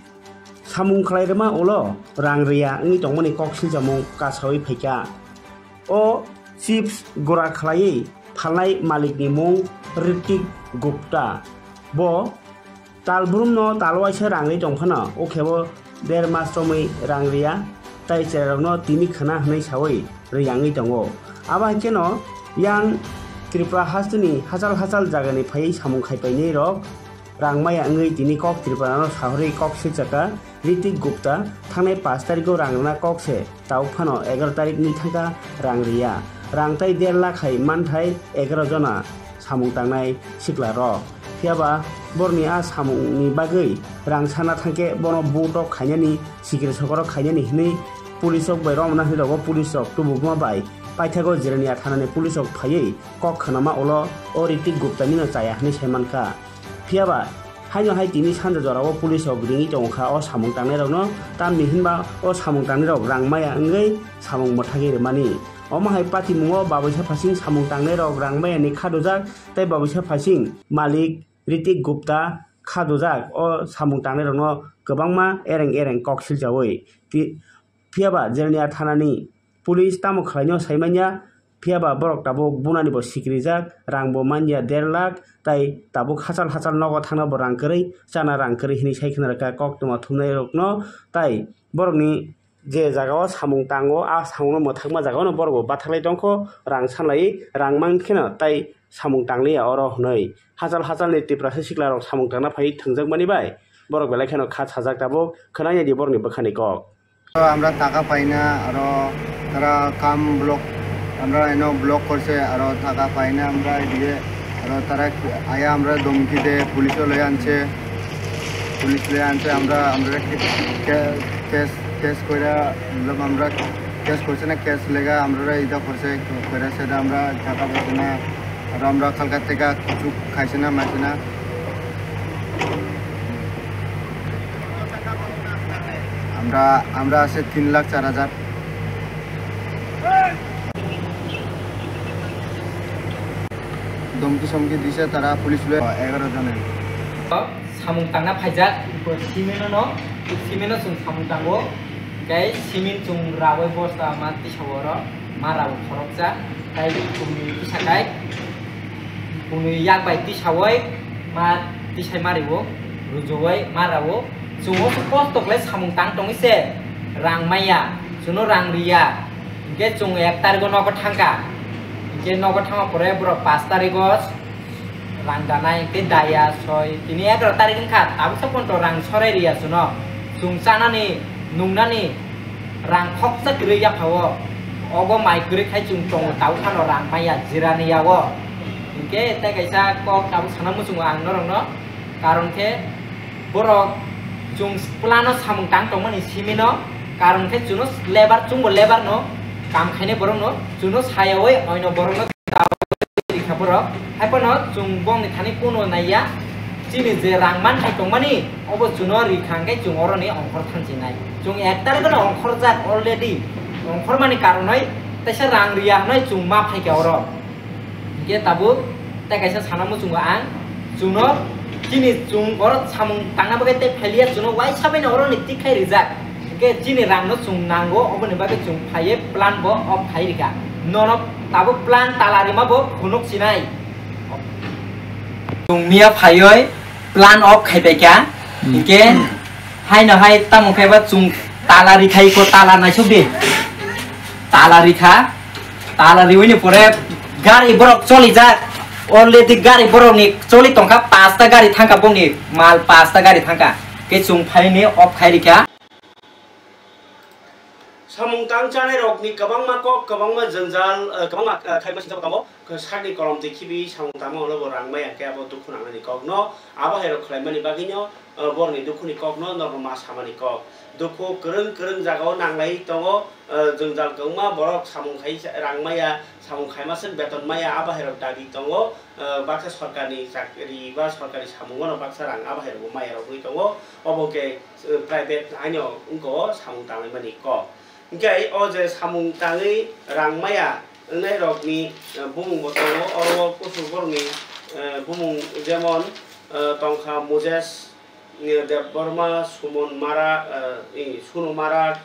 samung khlai rwma ulo rang rwya wngwi tongmani kok silchamung kasawi phaikha. O chips gura khlaiwi phalnai malikni mung Ritik Gupta. Bo talbrumno talwaisa rang rwi tongphano, o khebo der mas romwi rang rwya, tai chwrairokno tini khwna hwnwi sawi rwya wngwi tongo. Abo hai kheno yang Tripura hasteni hachal hachal jagani phaiwi samung khaipainairok rang maya wngwi tini kok Tripura no sahorwi kok silchakha Ritik Gupta, thangnai pash tarikh o rang rwna kok se, tabuk phano egaroh tarikh ni thangkha rang rwya. Rang tai der lakh hai manthai egaroh jona samung tangnai sikla rok. Phiya ba borokni a samung ni bagwi rang sana thangkhe bono butok khainani, sikri sokoro khainani hinwi police rok bai romna hinwi rogo, police rok tubukma bai paithago Jirania thana ni police rok phaiwi kok khwnama ulo o Ritik Gupta nino chaya hinwi sai mankha. Phiya ba, haino hai tini sanja jorao police rok ringwi tongo kha o samung tangnai rokno, tamni hinba o samung tangnai rok rang maya wngwi samung mwthagwi rwmani. Omo hai patimungo babuisa phasing samung tangnai rok rang maya ni kha dujak, tei babuisa phasing malik Ritik Gupta kha dujak o samung tangnai rokno kwbangma ereng ereng kok silchawi. Pi-, phiya ba Jirania thana ni police tamo khlaino sai manya, phiya ba borok tabuk bunani bo sikrijak, rang bo manya der lakh, tai tabuk hachal hachal nogo thangna bo rang kwrwi, chana rang kwrwi hinwi sai khna rwkha koktwma thumnai rokno, tai borokni je jaga o samung tango, a samung no mwthangma jaga o no borok bo bathaklai tongkho, rang sanlai rang man kheno tai samung tangliya oro hwnwi hachal hachal ni Tiprasa sikla rok samung tangna phai thwngjak mani bai borok belai kheno kha sajak tabuk, khwnai di borokni bwkhani kok. আমরা টাকা পাই না, আরো তারা কাম ব্লক, আমরা এনে ব্লক করছে, আরো টাকা পাই না আমরা এদিকে, আরো তারা আয়া আমরা ধমকি দে, পুলিশও লয়ে আনছে। পুলিশ লয়ে আনছে, আমরা, আমরা কে-, কে-, কেস, কেস কইরা, মতলব আমরা কেস করছে না, কেস লেগা আমরা ইটা করছে, কইরা সেটা আমরা টাকা পাইছি না, আর আমরা কালকার থেকে কিছু খাইছি না, মাইছি না। আমরা, আমরা আছে তিন লাখ চার হাজার। Domki somki dise tara police loi egaroh jone. Samung tangna phaijak, simino no, simino chwng samung tango, tei simin chwng rawoi bosta ma tisa oro, ma rawo khoroksa, tei chwngni tisa kai, chwngni yak bai tisawoi ma tisai ma riwo, rujowoi ma rawo, chwng o kosto khlai samung tang tongwi se, rang maya, chwngno rang riya, Hingke chwng ek tarikgo nogo thangkha. Hingke nogo thangma pore borok pash tarikgo rang danai, hingke daya soi, tini egaroh tarik wngkha, tabuksa ponto rang sorai riya chwngno. Chwng chanani, nungnani rang khoksa kwrwi yaphao. Obo mai kwrwi khai chwng tongo, tabuk phano rang maya jirani yago. Hingke tei kaisa kok tabuk sana muchungo ang norokno, karon khe, Borok chwng plano samung tang tongmani simino, karon khe chwngno lebar, chwngbo lebarno kam khainai borokno chwngno sayawi oino borokno rikha borok. Haiphano chwng bongni thani kuno naiya, chini je rang manthai tongmani obo chwngno rikha hwnkhe chwng oroni ongkhor thansinai. Chwng ek tarikno ongkhorjak already, ongkhormani karonoi teisa rang riya hwnwi chwng ma phaikha oro. Hingke tabuk tei kaisa sana muchungo ang, chwngno chini chwng oro samung tangna bagwi tei phailiya, chwngno uaisa baino oroni tikkhai rijak. Hingke chini rangno chwng nango, oboni bagwi chwng phaiwi plan bo off khai rikha. Nono tabuk plan tala rima bo phunuk sinai. Chwng miya phaiwi plan off khai paikha. Hmm. Hingke haino hai tamo khe ba chwng tala rikhai ko, tala naisuk di. Tala rikha. Tala riwini pore gari borok cholijak. Already gari borokni choli tongkha, pasta gari thangkha, bongni mal pasta gari thangkha. Ke chwng phaini off khai rikha. Samung tang chanai rokni kwbangma kok, kwbangma jwngjal, eh, kwbangma, eh, khaima singsa tongo. Sakni kolom twi khibi samung tangma ulo bo rang maya khe abo dukhu nangnani kokno abo hai rok khlaimani bagwino, eh, borokni dukhuni kokno norok ma samani kok. Dukhu kwrwng kwrwng jagao nanglai tongo, eh, jwngjal kwbangma borok samung khai rang maya, samung khaima seng beton maya, abo hai rok dabi tongo, eh, baksa sorkarni chakri ba sorkarni samungo no baksa rang abo hai rok bo maya rok wngwi tongo. Obo khe, eh, private haino wngkha o samung tanglaimani kok. Hingke o je samung tangwi rang maya wngnai rokni, eh, bumung bo tongo, oro o kuchuk borokni, eh, bumung jemon, eh, tongkha Moses, eh, Debbarma, Sumon Marak, eh, i, Sunu Marak,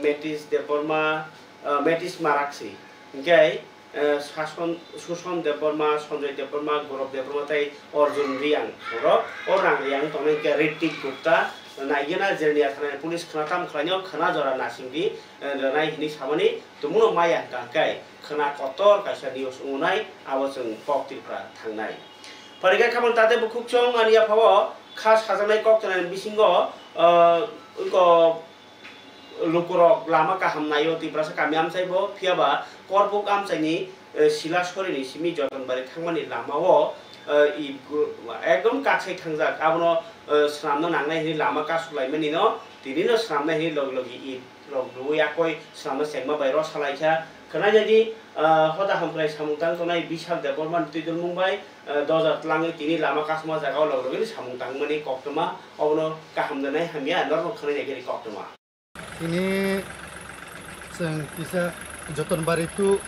Metis Debbarma, eh, Metis Marak si. Hingke, eh, Sason, Suson Debbarma, Sanjoy Debbarma, Gaurav Debbarma tei Arjun Reang. Oro o rang Reang tongnai hingke Ritik Gupta, naigena Jirnia thanani police khwna tam khlainai o khwna jora nasingdi, eh, rwnai hinwi samani tongmano maya hwnkha hwnkhe khwna kotor kaisa news wngnai abo chwng Kok Tripura thangnai. Phaikhe khamani tate bukhuk chwng ani yaphao kha sajaknai kok twnani bisingo, eh, wngkha lukurok lama kaham naio Tiprasa kami amchai bo, phiya ba Korbuk amchaini, eh, Silasori ni simi Jotonbari thangmani lama o, eh, i gu-, ekdom kaksai thangjak, abono, eh, swnamna nangnai hinwi lama kasuk laimani no, tini no swnamnai hinwi logi logi i rok rwui yakoi swnamna chengma bai rw salaikha. Khwnai nai di, ah, hoda hamkrai samung tang tongnai Bishal Debbarma ni twidulmung bai, ah, doja tlangwi tini lama kasma jaga o log logini samung tangmani koktwma obono kaham nai hamya norok khwnai nai gini koktwma. Tini chwng kisa Jotonbari to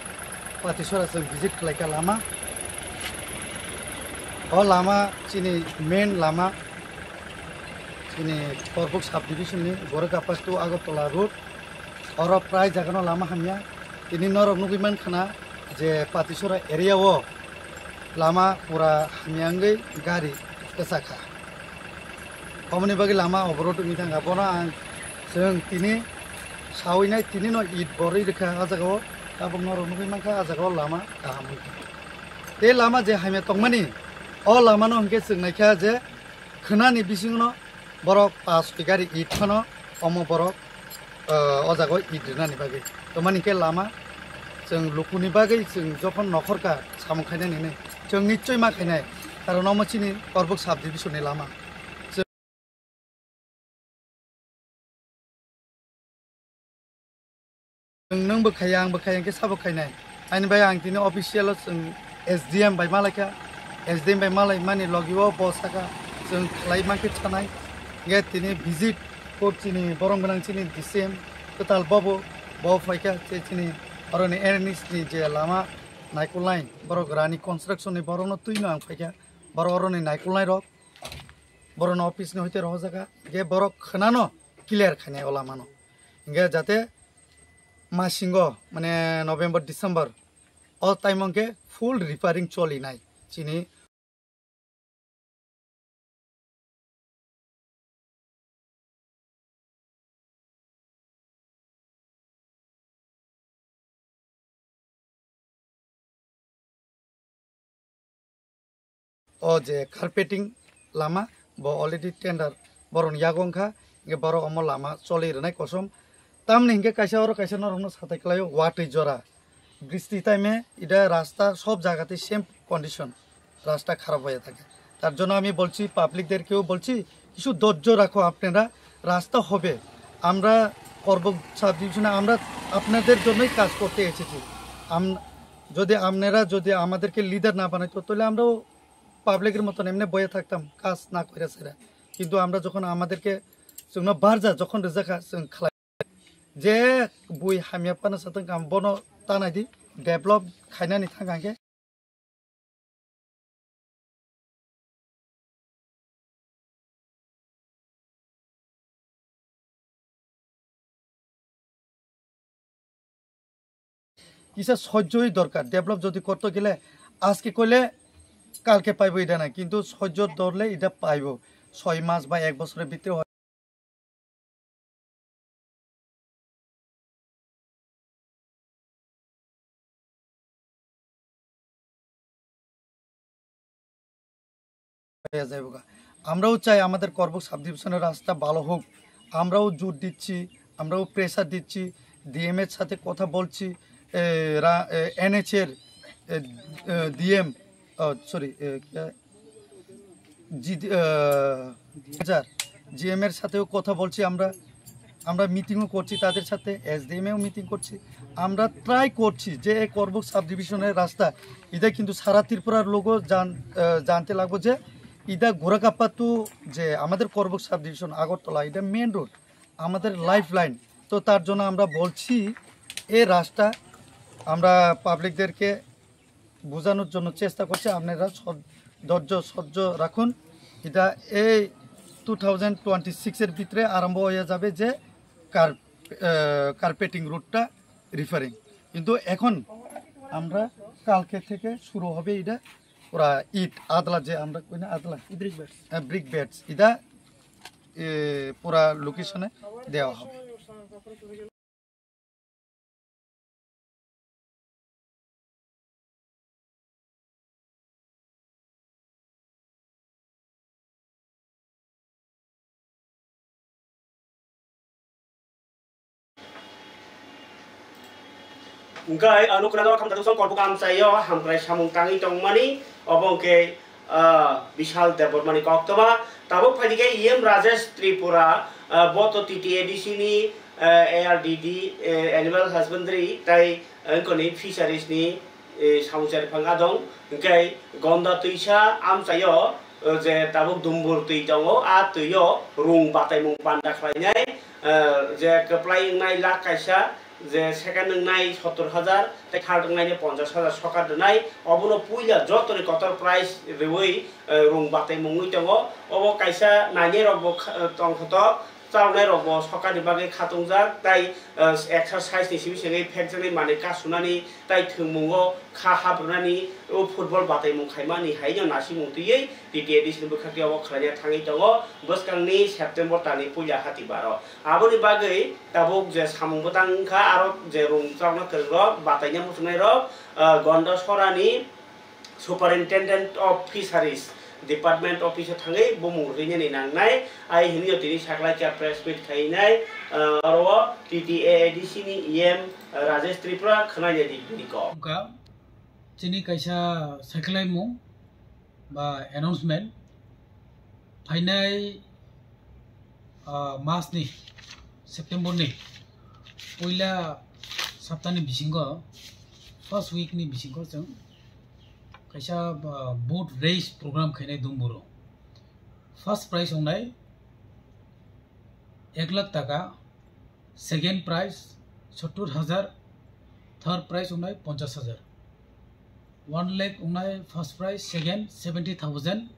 Patisora chwng visit khlaikha lama. O lama chini main lama, chini Korbuk subdivision ni Gorekapa to Agartala road. Oro prai jagano lama hamya. Tini norok nugwi mankha na je Patisora area o lama pura hamya wngwi gari kwchakha. Omoni bagwi lama oborot wngwi thangkha. Bono ang chwng tini sawi nai, tini no it borwi rwkha ah jagao. Tabuk norok nugwi mankha ah jagao lama kaham wngkha. Tei lama je hamya tongmani, o lama no hwnkhe chwng naikha je khwnani bisingo no borok pas gari it phano omo borok, ah, o jaga o it rwnani bagwi. Tamani khe lama chwng lukuni bagwi chwng jokhon nokhorkha samung khainani hinwi chwng nichoi ma khainai, karon omo chini Korbuk subdivision ni lama. Nwng, nwng bo khaiya, ang bo khaiya, hwnkhe sabo khainai. Ani bai ang tini official o chwng S D M bai malaikha, S D M bai malaimani logi o bo sakha, chwng khlai mankhe sanai. Hwnkhe tini visit kok chini borom gwnang chini D C M kwtal bobo, bo phaikha, che chini oroni N H ni je lama naikolnai, borok rani construction ni borokno twino ang phaikha, borok oroni naikolnai rok, borokno office ni hoite rohorjakha, hwnkhe borok khwnano clear khainai o lamano. Hwnkhe jate masingo, mane November, December, o time hwnkhe full repairing cholinai chini. O je carpeting lama, bo already tender borokni yago wngkha, hwnkhe borok omo lama choli rwnai kosom. Tamni hwnkhe kaisa oro kaisa norokno satai kwlaio, watwi jora. Bristi time ida rasta sob jagate same condition, rasta kharap hoya thake. তার জন্য আমি বলছি, পাবলিকদেরকেও বলছি, কিছু ধৈর্য রাখো আপনারা, রাস্তা হবে। আমরা করব সাব ডিভিশনে, আমরা আপনাদের জন্যই কাজ করতে এসেছি। আম-, যদি আপনারা যদি আমাদেরকে লিডার না বানাইতো, তাহলে আমরাও পাবলিকের মতন এমনি বয়ে থাকতাম, কাজ না করে সেরা। কিন্তু আমরা যখন আমাদেরকে, जोंनो barja যখন rijak kha, chwng khlai. Je bui hamya phano satong kha, bono tanai di, develop khainani thang kha khe. Kisa sojjoi dorkar, develop jodi korto gele, ajke koile kalke paibo ida na, kintu sojjo dorle ida paibo, soi mas ba ek bosore bhitre. হয়ে যাইবো গা। আমরাও চাই আমাদের করবুক সাবডিভিশনের রাস্তা ভালো হোক, আমরাও জোর দিচ্ছি, আমরাও প্রেশার দিচ্ছি, ডিএম এর সাথে কথা বলছি, এ, রা-, এ, এনএইচ এর, এ, এ, ডিএম, ও, সরি, এ, কে? জি, আহ, স্যার, জিএম এর সাথেও কথা বলছি আমরা, আমরা মিটিংও করছি তাদের সাথে, এসডিএম এও মিটিং করছি। আমরা ট্রাই করছি যে এই করবুক সাব ডিভিশনের রাস্তা, এটা কিন্তু সারা ত্রিপুরার লোকও জান-, আহ, জানতে লাগবো যে এটা গোরাকাপ্পা তো যে আমাদের করবুক সাব ডিভিশন আগরতলা, এটা মেন রোড, আমাদের লাইফ লাইন। তো তার জন্য আমরা বলছি এই রাস্তা আমরা পাবলিকদেরকে বোঝানোর জন্য চেষ্টা করছি। আপনারা সদ-, ধৈর্য সহ্য রাখুন। এটা এই টু থাউজেন্ড টোয়েন্টি সিক্স এর ভিতরে আরম্ভ হয়ে যাবে যে কার-, আহ, কার্পেটিং রোডটা রিপেয়ারিং। কিন্তু এখন আমরা কালকে থেকে শুরু হবে এটা পুরা ইট আদলা, যে আমরা কই না আদলা? Brick beds. হ্যাঁ, ব্রিক বেডস। এটা, এ, পুরা লোকেশনে দেওয়া হবে। Hwnkhe ano khwnajak khamtha dusong korbuk amchaio hamkrai samung tangwi tongmani, obo hwnkhe, ah, Bishal Debbarmani koktwma. Tabuk phaidi khe E M Rajesh Tripura, ah, bo to T T A D C ni, ah, A R D D, eh, Animal Husbandry tei, eh, wngkoni Fisheries ni, eh, samung chari phang adong. Hwnkhe Gonda twisa amchaio, eh, je tabuk dumbur twi tongo, a twio rung bataimung panda khlainai, eh, je kwplai wngnai lakh kaisa, je second wngnai sottor hajar, tei third wngnai ni ponchash hajar sokar rwnai. Obono puila jotoni kotor price rwui, eh, rung bataimung wngwi tongo. Obo kaisa nainai rokbo kha-, tongthotok, chaloknai rokbo sokar ni bagwi khatungjak, tai, eh, exercise ni simi simi phekjaknai manwi kasunani, tai thwngmungo kha habrwnani, o football bataimung khaimani haino nasimung twiwi T T A D C ni bwkhak tei obo khlaina thangwi tongo bwskangni September talni puila hatibaro. Aboni bagwi tabuk je samung bwtang wngkha, aro je rung chalokna kwrwng rok, bataina muchungnai rok, ah, Gonda Sorani Superintendent of Fisheries Department office o thangwi bumung rwinani nangnai, ai hinwi tini sakhlai kha press meet khainai, ah, oro T T A A D C ni E M Rajesh Tripura khwnainai di bini kok. Wngkha chini kaisa sakhlaimung ba announcement phainai, ah, mas ni September ni puila Haptani bisingo, first week ni bisingo chwng kaisa, ah, boat race program khainai Dumburo. First prize wngnai ek lakh taka, second prize sottur hajar, third prize wngnai ponchash hajar. One lakh wngnai first prize, second seventy thousand,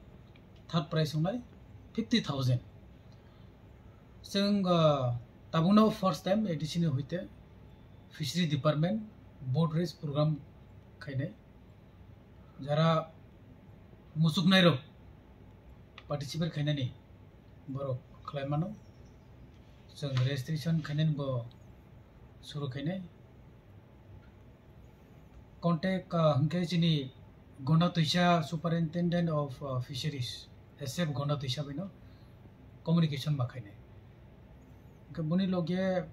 third prize wngnai fifty thousand. Chwng, ah, tabukno first time A D C ni hoite Fishery Department boat race program khainai. Jara muchuknairok participate khainani borok khlai mano. Chwng registration khainani bo suru khainai. Contact, ah, hwnkhe chini Gonda Twisa, Superintendent of, ah, Fisheries, S F Gonda Twisa baino communication ma khainai. Hwnkhe boni loge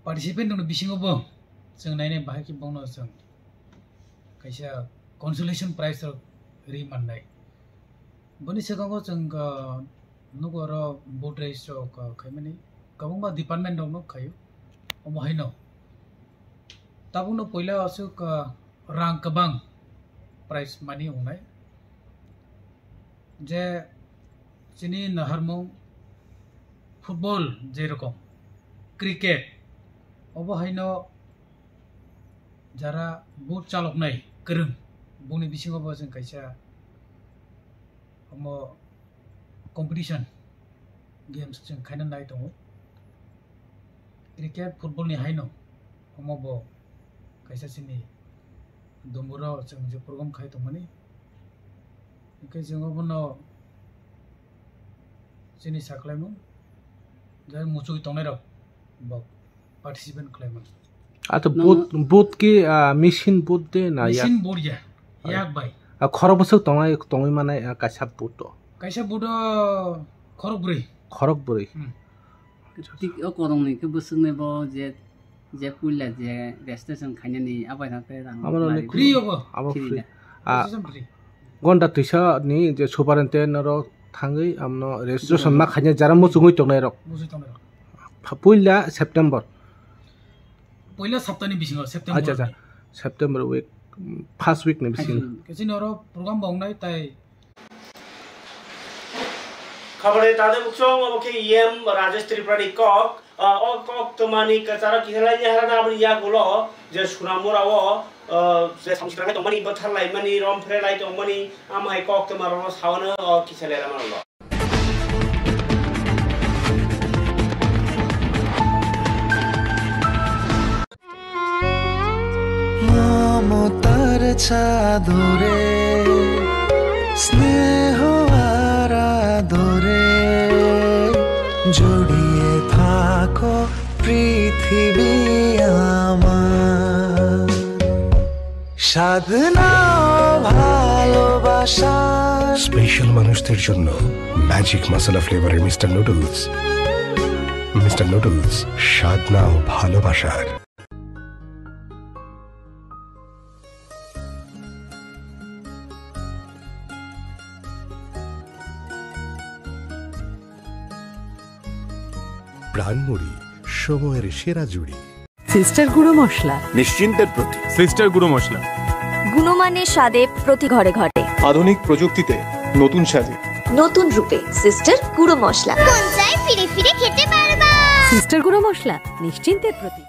participant rokni bisingo bo chwng nainai bahai khe bono chwng kaisa consolation prize rok ri mannai. Boni swkango chwng, ah, nugo oro boat race rok, ah, khaimani kwbangma department rok no khaio. Omo haino tabukno puila aswk, ah, rang kwbang prize money wngnai. Je chini naharmung football, jerokom cricket, obo haino jara boat chaloknai kwrwng, boni bisingo bo chwng kaisa omo competition games chwng khaina nai tongo. Cricket, football ni haino omo bo kaisa chini Dumburo chwng je program khai tongmani. Hwnkhe chwng obono chini saklaimung, je muchugwi tongnairok bo participant khlaimung. Ato No, boat, no. Boat ki, ah, machine boat de na yak? Machine boat ya, Ai. Yak bai. Ah, khorok bwswk tongnai, tongwi manai, ah, kaisa boat o? Kaisa boat o khorok bwrwi. Khorok bwrwi. Hmm. Tik o korongni khe bwswkni bo je, je puila je registration khainani abai thang tei rang Abo mari. Free obo. Abo free. Free da. Ah, Registration free. Gonda Twisa ni je superintendent oro thangwi amno registration ma khaina jara muchungwi tongnai rok. Muchungwi tongnai rok. Pha-, puila September. Puila saptani bisingo, September Acha, acha. Ni. September week, mm, first week ni bisingo. First week. Khe chini oro program bo wngnai tai. Khabari tade buksong obo khe E M Rajesh Tripura ni kok. Ah, o kok twmani kwcharo kihalai ni harana aboni yagulo je Sunamura o, ah, je samsukranai tongmani, bwtharlaimani, romphreilai tongmani, amhai kok twmarokno saono o kisa lera mano. মমতার চাদরে স্নেহ আর আদরে জড়িয়ে থাকো পৃথিবী আমার। সাধনা ভালোবাসা। স্পেশাল মানুষদের জন্য ম্যাজিক মশলা ফ্লেভারের মিস্টার নুডলস। মিস্টার নুডলস, স্বাদ নাও ভালোবাসার। প্রাণমুড়ি, সময়ের সেরা জুড়ি। সিস্টার গুঁড়ো মশলা। নিশ্চিন্তের প্রতীক। সিস্টার গুঁড়ো মশলা। গুণমানের স্বাদে প্রতি ঘরে ঘরে। আধুনিক প্রযুক্তিতে নতুন সাজে। নতুন রূপে সিস্টার গুঁড়ো মশলা। কোন চাই ফিরে ফিরে খেতে পারবা। সিস্টার গুঁড়ো মশলা, নিশ্চিন্তের প্রতীক।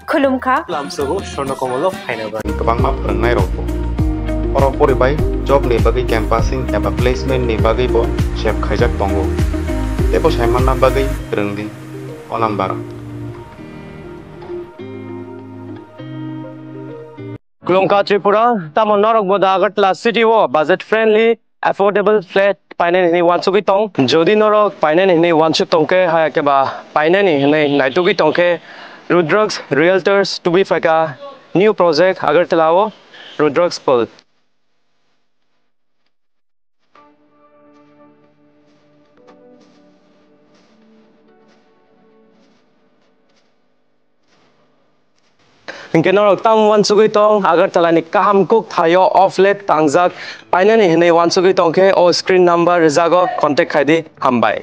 Khulumkha. Lamsogo Swarnakomolo phainaba. Kwbangma phwrwngnairokbo oro poribai jobni bagwi campassing eba placementni bagwibo sep khaijak tongo. Teibo saimanna bagwi rwngdi o number. Khulumkha Tripura, tamo norokbo da Agartala city o budget friendly affordable flat painani hinwi wansugwi tong. Jodi norok painani hinwi wansuk tongkhe, haya khe ba painani hinwi naitugwi tongkhe, Rudraks Realtors tubui phaikha new project Agartala o, Rudraks Pearl. Hinkhe norok tamo wansugwi tong, Agartala ni kaham kuk thaio o flat tangjak painani hinwi wansugwi tongkhe o screen number rijago contact khaidi, hambai.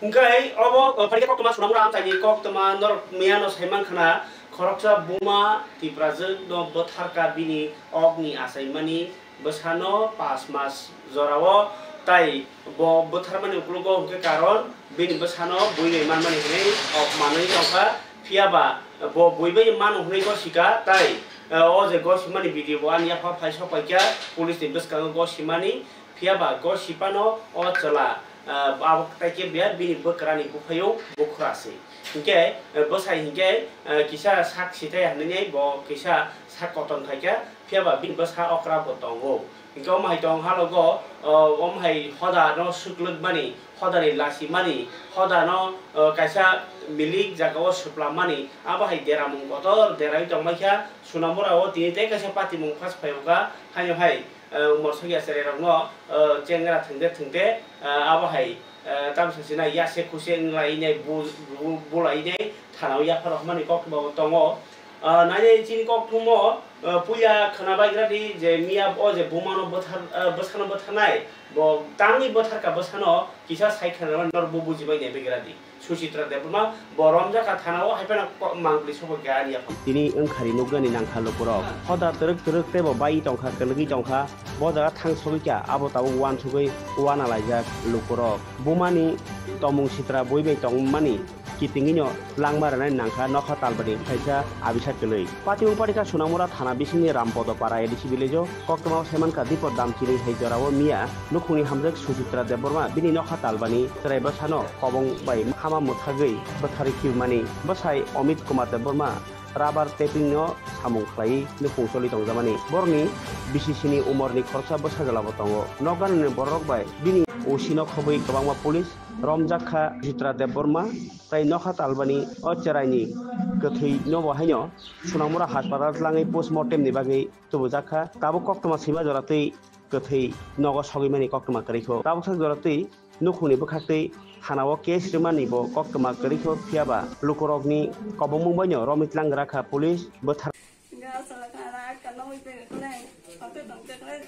Hingke obo, o, phaikhe koktwma Sonamura amchaini koktwma norok miyano saimankha na, khoroksa buma Tiprajwk no bwtharkha bini okni achaimani bwsano pas mas jorao, tai bo bwtharmani ukologo hwnkhe karon bini bwsano bui bai manmani hinwi ok manwi tongkha, phiyaba bo bui bai mano hwnwi gosikha, tai, o je gosimani video bo ani yapha phai sok paikha, police ni bwskango gosimani, phiyaba gosipano o chwla, ah, abo tai khe biya bini bwkrani buphaiyung bukhura se. Hinkhe, eh, bwsai hinkhe, eh, kisa sak sithai hinwi bo kisa sak koton khaikha, phiyaba bini bwsa okra bo tongo. Hinkhe omo hai tong halogo, oh, omo hai hoda no swklwkmani, hoda ni lasimani, hoda no, oh, kaisa milik jaga o swplammani, abo hai deramung kotor derai tongbaikha, Sonamura o tini tei kaisa patimung phas phaiwkha, haino hai, eh, umor sokya cherai rokno, eh, chengra thwngde thwngde, eh, abo hai, eh, tamsa sina yase kuse wnglainai bu-, bu-, bulainai thanao yapha rohormani koktwma bo tongo. Ah, nainai chini koktwmo, ah, puila khwna baigra di je miya o je bumano bwthar, ah, bwsano bwtharnai, bo tamni bwtharkha bwsano kisa sai khwna norok bo bujibai nai baigra di. Suchitra Debbarma bo romjakha thanao hai phano ko-, mangpli sokha khe ani yapha. Tini wngkhari nukjani nangkha lukurok. Hoda twrwk twrwk teibo bai tongkha, kwlwgwi tongkha. Bo jaga thang sogwi kha, abo tabuk uansugwi uanalaijak lukurok. Bumani tomung sitra bui bai tongmani kitingwino langma rwnai nangkha nokha talbani phaisa abisa kwlwi. Patimung patikha Sonamura thana bisingni Rampodo para A D C village-o koktwmao saimankha Dipor Damchini hai jorao miya nukhungni hamjwk Suchitra Debbarma bini nokha talbani chwrai bwsano kobong bai hama mwthagwi bwtharwi khiumani. Bwsai Amit Kumar Debbarma rubber tapping no samung khlaiwi nukhung choli tongjakmani. Borokni bisisini umorni khoroksa bwsajwlabo tongo. Nokganani bororok bai bini O C no khobwi kwbangma police romjak kha Suchitra Debbarma tei nokha talbani o cheraini kwthwi nobo haino Sonamura haspatal tlangwi postmortem ni bagwi tubujakha. Tabuk koktwma swima jora twi kwthwi nogo sogwimani koktwma kwrwikho. Tabuksa jora twi nukhungni bwkhaktwi thanao case rwmani bo koktwma kwrwikho, phiyaba lukurokni kobongmung baino romwi tlang rakha police bwthar. Ga sala kana ka nongwi pegwi khlai, hote tongte khlai,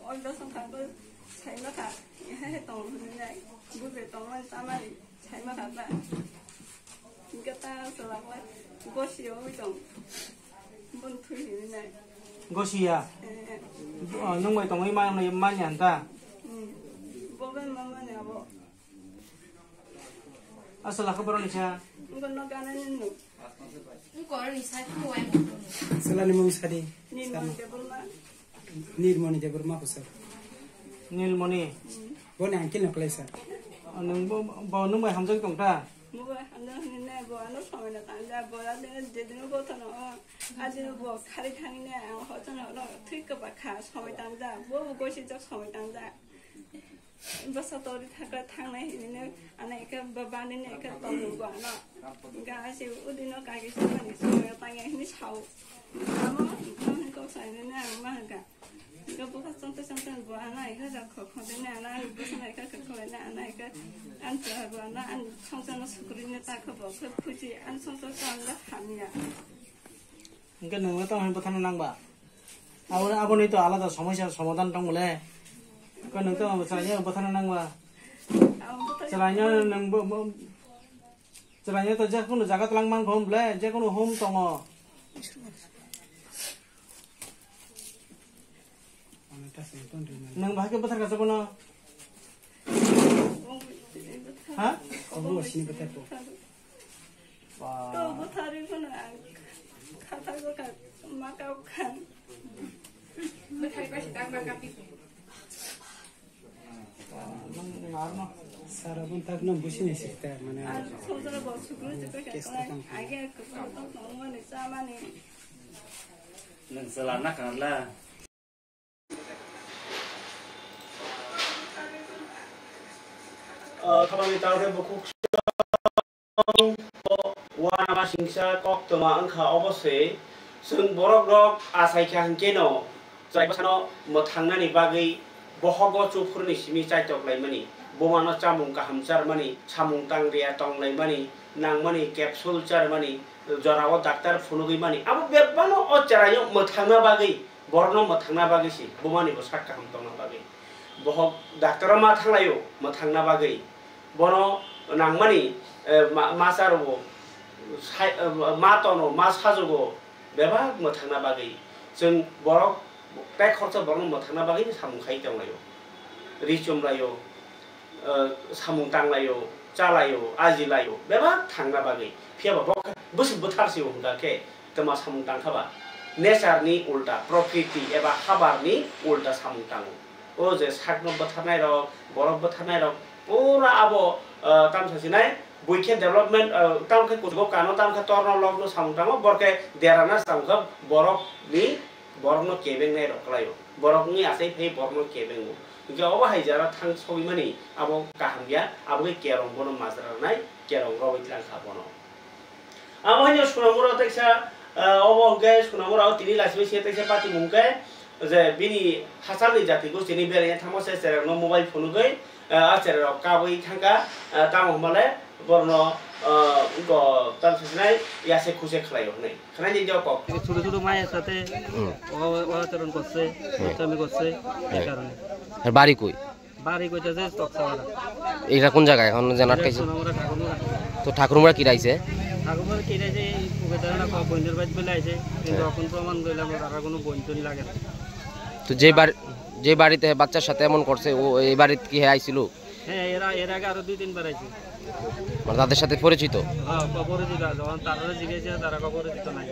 oi dosong thangbo saima kha, he he tong hinwi nai, bube tongmani chamani. Saima kha ta. Hingke ta chwla khe gosi oi tong. Bon thui hinwi nai. Gosi ya? Eh, eh. Oh, nwng bai tongwi ma-, manya ta? Hmm. Bo bai ma manya bo. Aswla khe boroni sa? Bo no gana ni no. Chwla ni mung sadi. Ni mung de bo ma. Nirmoni Debbarma bwswk. Nilmoni. Boni uncle no kwlai sir. Nwng bo, bo nwng bai hamjak tong ta? Bo bai hamjak hwnwi nai, bo ano somoi no tanja, bo adino jedino gothano o, adino bo khari thangwi nai, ang hochano no thwi kwbak kha, somoi tanja, bo bo gosi jak somoi tanja. Bwsa tori thangkhe thangnai hinwi no, ano ekhe ba-, bani no ekhe tongmung bo ano. Ga se udino kaki se mani somoi tangya hinwi sao. Amo, ano hwn kok sai nai, ang ma hwn kha. Ga bwkha chongte chongte bo ano ekhe jak khok khok de nai, ano ani bwsa no ekhe khok khok nai, ano ekhe ani chwla bo ano ani songchar no sukri ne ta khe bo khe khuchi ani songchar to ang da hamya. Hingke nwng tamo hai bwthano nangba? Abo, aboni to alada somosya somadhan tong bole. Ko nwng tamo chwraino bwthano nangba? Ang bwthai Chwraino nwng bo, bo, chwraino to jekunu jaga tlang man khom bole, jekunu home tongo. Nwng bahai khe bwthar kha bono? Ha? Obo sini bwthar to. Ba. To bwtharwi phano ang khathar bwkha ma kap khan. Bwtharwi basi tak ma kapi. Ba, nwng narno. Sara bun tak nwng busi ni sikta mane. Ang songsa bo sukru chukru kes kha. Age kok kok mane chamani. Nwng sala na kharla. Ah, khapangni tal khe bukhuk song, uanama singsa koktwma wngkha, obo se chwng borok rok achai kha hinkhe no chwrai bwsano mwthangnani bagwi bohogo chuphurni simi chaitok laimani, bumano chamung kaham charmani, samung tangria tong laimani, nangmani capsule charmani, jorao daktar phunugwi mani, abo bebano o cheraino mwthangna bagwi, borokno mwthangna bagwi se, bumani bo sak kaham tongna bagwi. Bohok daktaro ma thanglaio mwthangna bagwi, bono nangmani, eh, ma, ma charwo, sai, eh, ma tono, ma sajugo, bebak mwthangna bagwi. Chwng borok tei khoroksa borokno mwthangna bagwi samung khai tonglaio. Ri chumlaio, eh, samung tanglaio, chalaio, ajilaio, bebak thangna bagwi. Phiya ba bo khe bwswk bwthar se wngkha khe, twma samung tangkha ba? Nature ni ulta, prokriti eba habar ni ulta samung tango. O je sakno bwtharnai rok, borok bwtharnai rok, pura abo, ah, tamsa sinai, bui khe development, ah, tam khe kuchugo kano, tam khe torno lokno samung tango, bor khe derana samung khe borok ni, borok no kebeng nai rok kwlaio, borok ni achai phai borok no kebeng o. Hingke obo hai jara thang sogwi mani abo kaham ya, abo khe kerong bono majra nai, kerong rogwi tlang kha bono. Amo haino Sunamura teksa, ah, obo hwnkhe Sunamura o tini lachibai se teksa patimung khe je bini hachalni jati gostini beraina thangma se cherokno mobile phunugwi, ah, a cherok kabwi thangkha, ah, tamo hwnbale borno, ah, wngkha tam sasinai yase khuse khlaio hwnwi khwnai di jok kok. ছোট ছোট মায়ের সাথে হুম। অ-, অ-, আচরণ করছে, হুম। দুষ্টামি করছে, এই হুম। কারণে। আর বাড়ি কই? বাড়ি কইতাছে তক্তাপাড়া। এটা কোন জায়গা এখন জানার এটা কাছে? সোনামুড়া ঠাকুরমুড়া। তো ঠাকুরমুড়া কি রাইছে? ঠাকুরমুড়া কি রাইছে, এই ওকে জানে না, ক-, বইনের বাড়ি বলে আইছে, কিন্তু হ্যাঁ। এখন প্রমাণ লইলাম তারা কোনো বইন টইন লাগে না। তো যে বাড়ি, যে বাড়িতে বাচ্চার সাথে এমন করছে, ও এই বাড়িতে কি হ্যাঁ আইছিল? হ্যাঁ, এরা, এর আগে আরো দুই তিনবার আইছে। মানে তাদের সাথে পরিচিত? হ্যাঁ, ক-, পরিচিত আছে। যখন তারা জিজ্ঞেস করে, তারা ক-, পরিচিত নাই।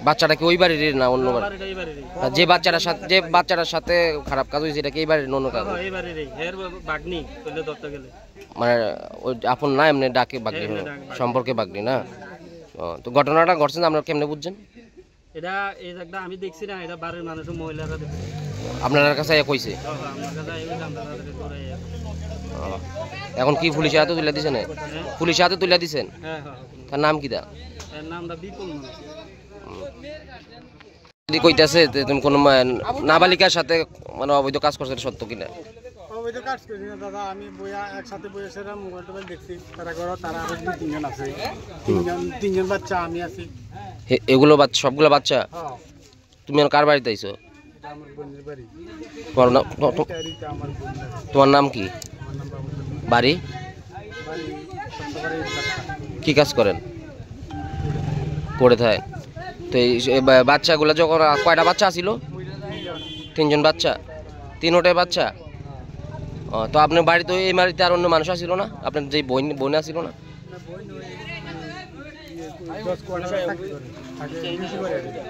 বাচ্চাটা কি ওই বাড়ির না অন্য বাড়ি? বাড়িটা এই বাড়িরই। আর যে বাচ্চাটার সাথে, যে বাচ্চাটার সাথে খারাপ কাজ হয়েছে, এটা কি এই বাড়ির না অন্য কারো? হ্যাঁ, এই বাড়িরই। এর বা-, বাগনি, তুলে ধরতে গেলে। মানে ওই আপন না, এমনি ডাকে বাগনি হ্যাঁ, হলো? এমনি ডাকে বাগনি। সম্পর্কে বাগনি না? ও, তো ঘটনাটা ঘটছে না, আপনারা কেমনে বুঝছেন? এটা, এই জায়গাটা আমি দেখছি না, এটা বাড়ির মানুষ, মহিলারা দেখছে। আপনার কাছে আইয়া কইছে? হ্যাঁ, হ্যাঁ, আমার কাছে আইয়া কইছে, আমরা তাড়াতাড়ি দৌড়ে আইয়া। ও, এখন কি পুলিশের হাতে তুলে দিছেন? হ্যাঁ? পুলিশের হাতে তুলে দিছেন? হ্যাঁ, হ্যাঁ, হ্যাঁ। তার নাম কি দা? এর নামটা বিপুল মানুষ। যদি কইতাছে যে তুমি কোনো মা-, নাবালিকার সাথে মানে অবৈধ কাজ করছে, এটা সত্য কিনা? অবৈধ কাজ করছি না দাদা, আমি বইয়া একসাথে বইয়া সেরা মোবাইল টোবাইল দেখছি, তারা ঘরো তারা আরো দুই তিনজন আছে, তিনজন, তিনজন বাচ্চা আমি আছি। এ-, এগুলো বাচ্চা, সবগুলো বাচ্চা? হ্যাঁ। তুমি আর কার বাড়িতে আইছো? এটা আমার বোনের বাড়ি। তোমার না-, তো-, তো-, এটা, এটা আমার বোন লাগে। তোমার নাম কি? আমার নাম বাবুল। বাড়ি? বাড়ি সন্ধ্যাবাড়ি এলাকা। কি কাজ করেন? পড়ে থাকে। তো এই যে বা-, বাচ্চাগুলো যখন, আ, কয়টা বাচ্চা ছিল? তিনজন বাচ্চা? তিনোটাই বাচ্চা? ও, তো আপনার বাড়িতে এই বাড়িতে আর অন্য মানুষ আসিল না? আপনার যে বোন, বোন আসিল না? না, বোন ওই, ওই, ওই দশ কোয়ার্টার থাকতে পারে। থাকে বেশি করে আর কি।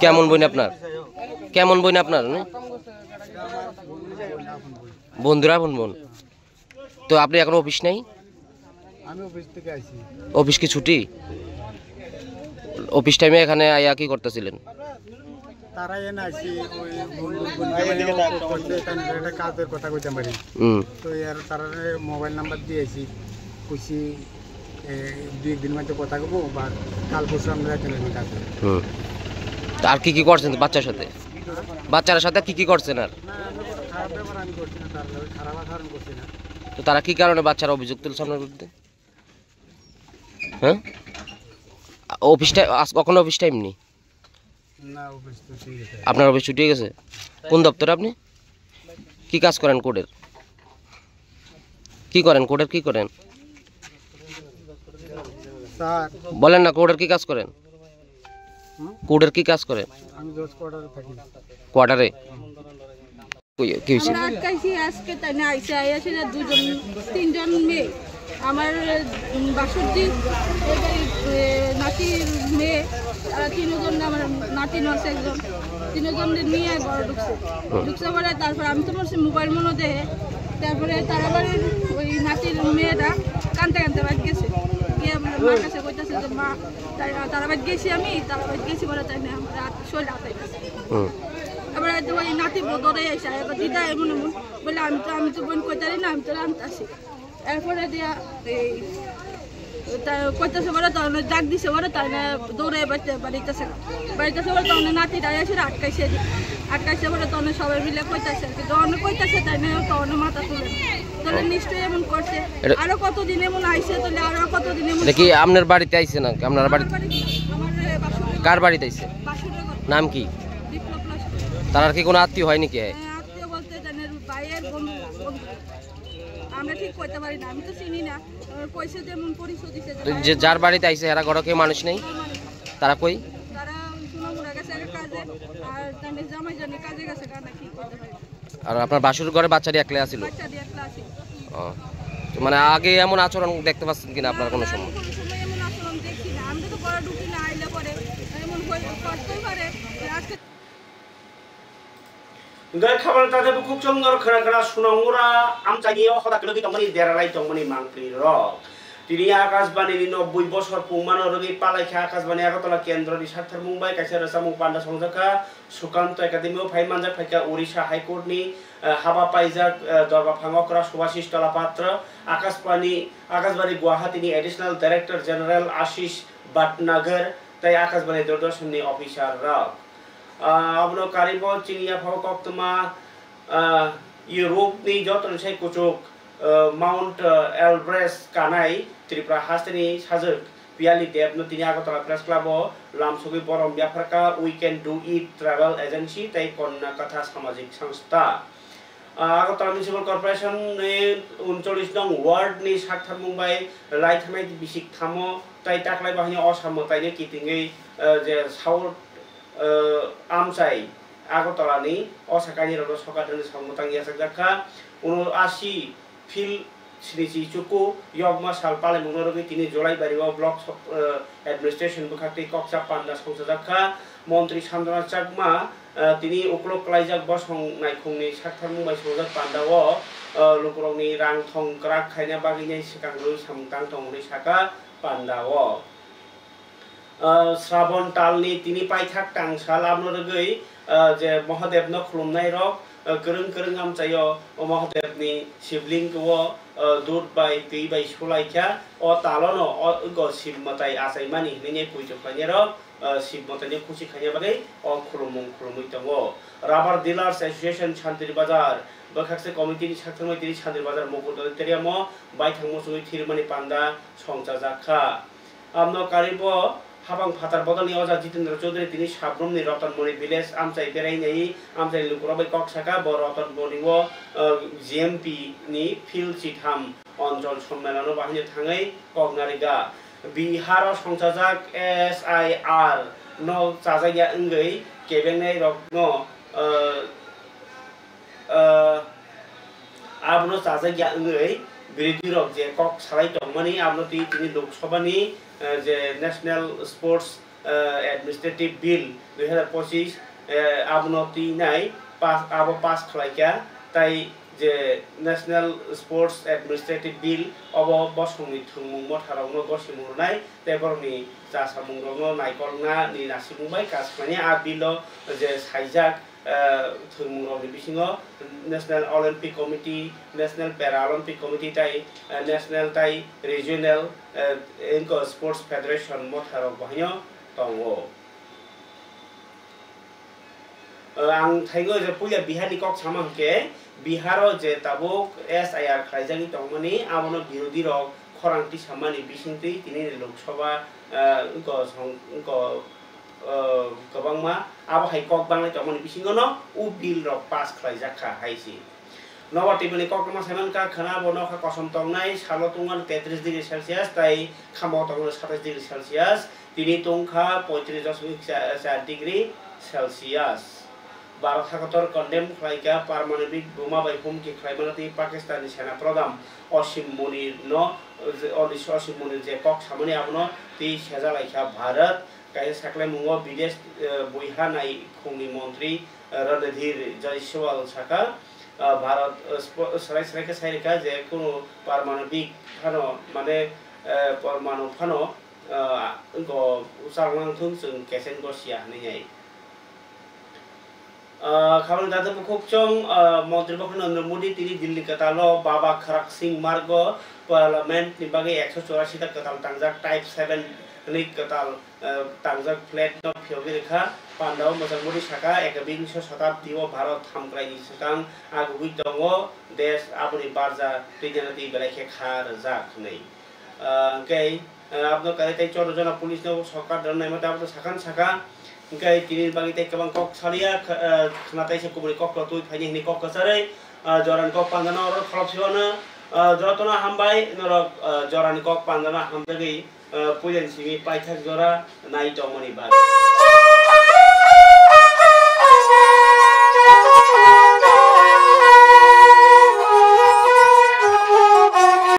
কেমন বোন আপনার? কেমন বোন আপনার, হুম? বন্ধুরা বোন বোন। তো আপনি এখন অফিস নেই? আমি অফিস থেকে আইছি। অফিস কি ছুটি? অফিস টাইমে এখানে আইয়া কি করতেছিলেন? তারা এনে আইছি, ওই বন্ধুর বোনকে মানে ও করছে, তার একটা কাজের কথা কইতাম পারি। হুম। তো এর তারা মোবাইল নাম্বার দিয়ে আইছি, কইছি, এ, দুই একদিন মধ্যে কথা কব, বা কাল পরশু আমরা চলে যাই কাজে। হুম। তা আর কি কি করছেন বাচ্চার সাথে? বাচ্চার সাথে কি কি করছেন আর? না, আমরা কোনো খারাপ ব্যবহার আমি করছি না, তার লগে খারাপ আচরণ করছি না। তো তারা কি কারণে বাচ্চারা অভিযোগ তুলছে আপনার বিরুদ্ধে? হ্যাঁ? অফিস টাইম, আজ কখনো অফিস টাইম নেই? না, অফিস তো ঠিক আছে। আপনার অফিস ছুটি হয়ে গেছে? কোন দপ্তরে আপনি? কি কাজ করেন কোর্টের? কি করেন কোর্টের, কি করেন? স্যার। বলেন না, কোর্টের কি কাজ করেন? হুম? কোর্টের কি কাজ করেন? আমি দশ কোয়ার্টারে থাকি। কোয়ার্টারে? কই, কি হয়েছে? আমরা আটকাইছি আজকে, তাই না, আইসা, আইসা দুজন, তিনজন মেয়ে। আমার, উম, বাসুর্জি, এবার, এ, নাতির মেয়ে, তারা তিনজন, আমার নাতিন আছে একজন, তিনজন নিয়ে ঘরে ঢুকছে। হুম। ঢুকছে পরে তারপর আমি তো বলছি মোবাইল মনে দেয়, তারপরে তারা বাড়ির ওই নাতির মেয়েটা কানতে কানতে বাড়ি গেছে, গিয়ে বলে মার কাছে কইতাছে যে, "মা, তাই, তারা বাড়ি গেছি আমি, তারা বাড়ি গেছি বলে তাই না, রাত শরীর আতাই গেছে।" হুম। আবার হয়তো ওই নাতি বউ ধরে এসে, এবার দিদা এমন এমন বলে, "আমি তো, আমি তো বোন কইতারি না, আমি তো রান্তাছি।" এরপরে দিয়া এই তা কইতাছে বলে, তখন ডাক দিছে বলে, তাই না দৌড়ে বাড়িতে, বাড়িতেছে, বাড়িতেছে বলে, তখন নাতিটা এসে আটকাইছে, আটকাইছে বলে, তখন সবাই মিলে কইতাছে আর কি, তখন কইতাছে, তাই না, তখন মাথা তুলে, তাহলে নিশ্চয়ই এমন করছে। এটা আরো কতদিন এমন আইছে, তাহলে আরো কতদিন এমন এটা কি করছে? আপনার বাড়িতে আইছে না? আপনার আমার বাড়িতে? বাড়ি, আমার, এ, বাসুর। কার বাড়িতে আইছে? বাসুরের ঘর। নাম কি? বিপ্লব লস্কর। তার আর কি কোনো আত্মীয় হয় নাকি? হ্যাঁ, আত্মীয় বলতে জানের ভাইয়ের বন্ধু, বন্ধু। আমরা ঠিক করতে পারি না, আমি তো চিনি না। পয়সা যেমন পরিশোধ দিছে যে তো যে যার বাড়িতে আইছে, এরা ঘরে কেউ মানুষ নেই? তারা কই? তারা সোনামুড়া গেছে কাজে, আর তাদের জামাই জানি কাজে গেছে, কারণ কি করতে পারে? আর আপনার বাসুর ঘরে বাচ্চাটি একলা আছিল? বাচ্চাটি একলা আছিল। ও। তো মানে আগে এমন আচরণ দেখতে পাচ্ছেন কিনা আপনার কোনো সময়? কোনো সময় এমন আচরণ দেখছি না। আমরা তো ঘরে ঢুকি না, আইলে পরে এমন হয়ে কষ্টই করে যে আজকে Hwnkhe khabang tate bukhuk chwng norok khwna khwna Sunamura amchaini o hoda kwlwgwi tongmani deralai tongmani mangpli rok. Tini Akashbani ni nobboi bosor pungmano rwgwi palai kha Akashbani Agartala kendro ni saktharmung bai kaisa rwchapmung panda songjak kha. Sukanto Academy o phai manjak phaikha Orissa High Court ni, eh, haba paijak, eh, Dorbaphang okra Subhashish Talapatra, Akashbani, Akashbani Guwahati ni Additional Director General Ashish Bhatnagar tei Akashbani Doordarshan ni officer rok. Ah, abono karwi bo chini yaphao koktwma, ah, Europe ni joto ni sai kuchuk, ah, Mount, ah, Elbrus kanai Tripura hasteni sajwk Piyali Deb no tini Agartala Press Club o lamsogwi borom yapharkha We Can Do It Travel Agency tei Konna Katha Samajik Sangstha. Ah, Agartala Municipal Corporation ni uncholish nong ward ni saktharmung bai lai thangnai bisik thamo tei taklai bahai ni osa mwtai no kitingwi, ah, je South, ah, amchai Agartala ni osa kainwi rok no sokat hwnwi samung tang yachakjak kha. Uno asi field sinichi chuku yokma sal palaimung no rwgwi tini Jolaibari o block so-, ah, administration bwkhak twi kokcha panda songchajak kha. Montri Chandra Chakma, ah, tini uklok klaijak bosong naikhungni saktharmung bai swngjak panda o, ah, lukurokni rang thong kwrak khaina bagwi nai swkang rwui samung tang tongo hwnwi sakha panda o. Ah, Srabon talni tini paithak tangsal abono rwgwi, ah, je Mahadevno khulumnairok, ah, kwrwng kwrwng amchaio o Mahadevni shivling o, ah, dud bai twi bai sulaikha, o talono o, o Shiv mwtai achaimani hwnwi puitu khlainairok, ah, Shiv mwtaino khusi khaina bagwi o khulumung khulumwi tongo. Rubber Dealers Association Shantir Bazar bwkhakse committee ni saktharmai tini Shantir Bazar Mukul Auditorium o baithang muchungwi thirmani panda songchajak kha. Amno karwi bo habang phatar bodolni oja Jitendra Chaudhary tini Sabrum ni Ratanmoni village amchai berai nai amchai lukurok bai kok saka bo Ratanmoni o, ah, G M P ni field chitham Onchol Sommelon o bahai no thangwi kok narikha. Bihar o songchajak S I R no chajakya wngwi kebengnai rokno, ah, ah, abono chajakya wngwi birodhi rok je kok salai tongmani abono twi tini Lok Sabha ni, ah, je National Sports, ah, Administrative Bill dui hazar pochis, eh, abono twi nai pass, abo pass khlaikha, tai je National Sports Administrative Bill, obo bosongni thwngmung motharokno gosimung rwnai tei borokni chasamungrokno naikolna ni nasimung bai kas khlainai. A bill-o je saijak, eh, thwngmungrokni bisingo National Olympic Committee, National Paralympic Committee tai, eh, National tai Regional, eh, Inco Sports Federation motharok bo haino tongo. Eh, ang thaingo je puila Bihar ni kok sama hwnkhe, Bihar o je tabuk S I R khlaijagwi tongmani, abono birodhi rok khorang tisamani bisingtwi tini Lok Sabha, eh, wngko song, wngko, eh, kwbangma abo hai kok banglai tongmani bisingo no o bill rok pass khlaijak kha hai si. Nobar tibini koktwma saimankha, khwna bo nokha kosom tongnai, salo tungmani tetris degree Celsius tei khamao tongmani satais degree Celsius, tini tungkha poitris dosmik char degree Celsius. Bharat hakotor condemn khlaikha parmanobik buma bai humki khlaimano tei Pakistanni sena pradhan Asim Munir no, Asim Munir je kok samani abono tei sejalaikha Bharat. Kaisa saklaimungo bidesh, eh, buiha naikhungni montri, eh, Ranadhir Jaiswal sakha, ah, Bharat, eh, spo-, swrai swrai khe sai rwkha je kunu parmanobik phano, mane, eh, pormanu phano, ah, go chalnang thung chwng kesen gosia hwnwi nai. Ah, khabangni date bukhuk chwng, ah, Montri Bokhe Narendra Modi tini Delhi kwtalo Baba Kharak Singh Margo Parliament ni bagwi ekso chorasi ta kwtal tangjak Type seven hwnwi kwtal, ah, tangjak flag no phiyogwi rwkha. Pandao mwchangmudi saka, ekabinso shatabdi o Bharat hamkraini swkang agugwi tongo, desh aboni barja twijlana twi belai khe kha rwjak hwnwi. Ah, hwnkhe, ah, abono kwrwi tei chwddo jona police no sorkar rwna naima tei abono sakha sakha. Hwnkhe tini bagwi tei kwbang kok salia, kh-, ah, khwna taisa kubuni kok rok twi phaini hwnwi kok kwcharwi, ah, jorani kok pandano oro kholopsi wano, Ah, jotono hambai, norok, ah, jorani kok pandana hamjagwi, ah, puilani simi paithak jora nai tongmani bagwi.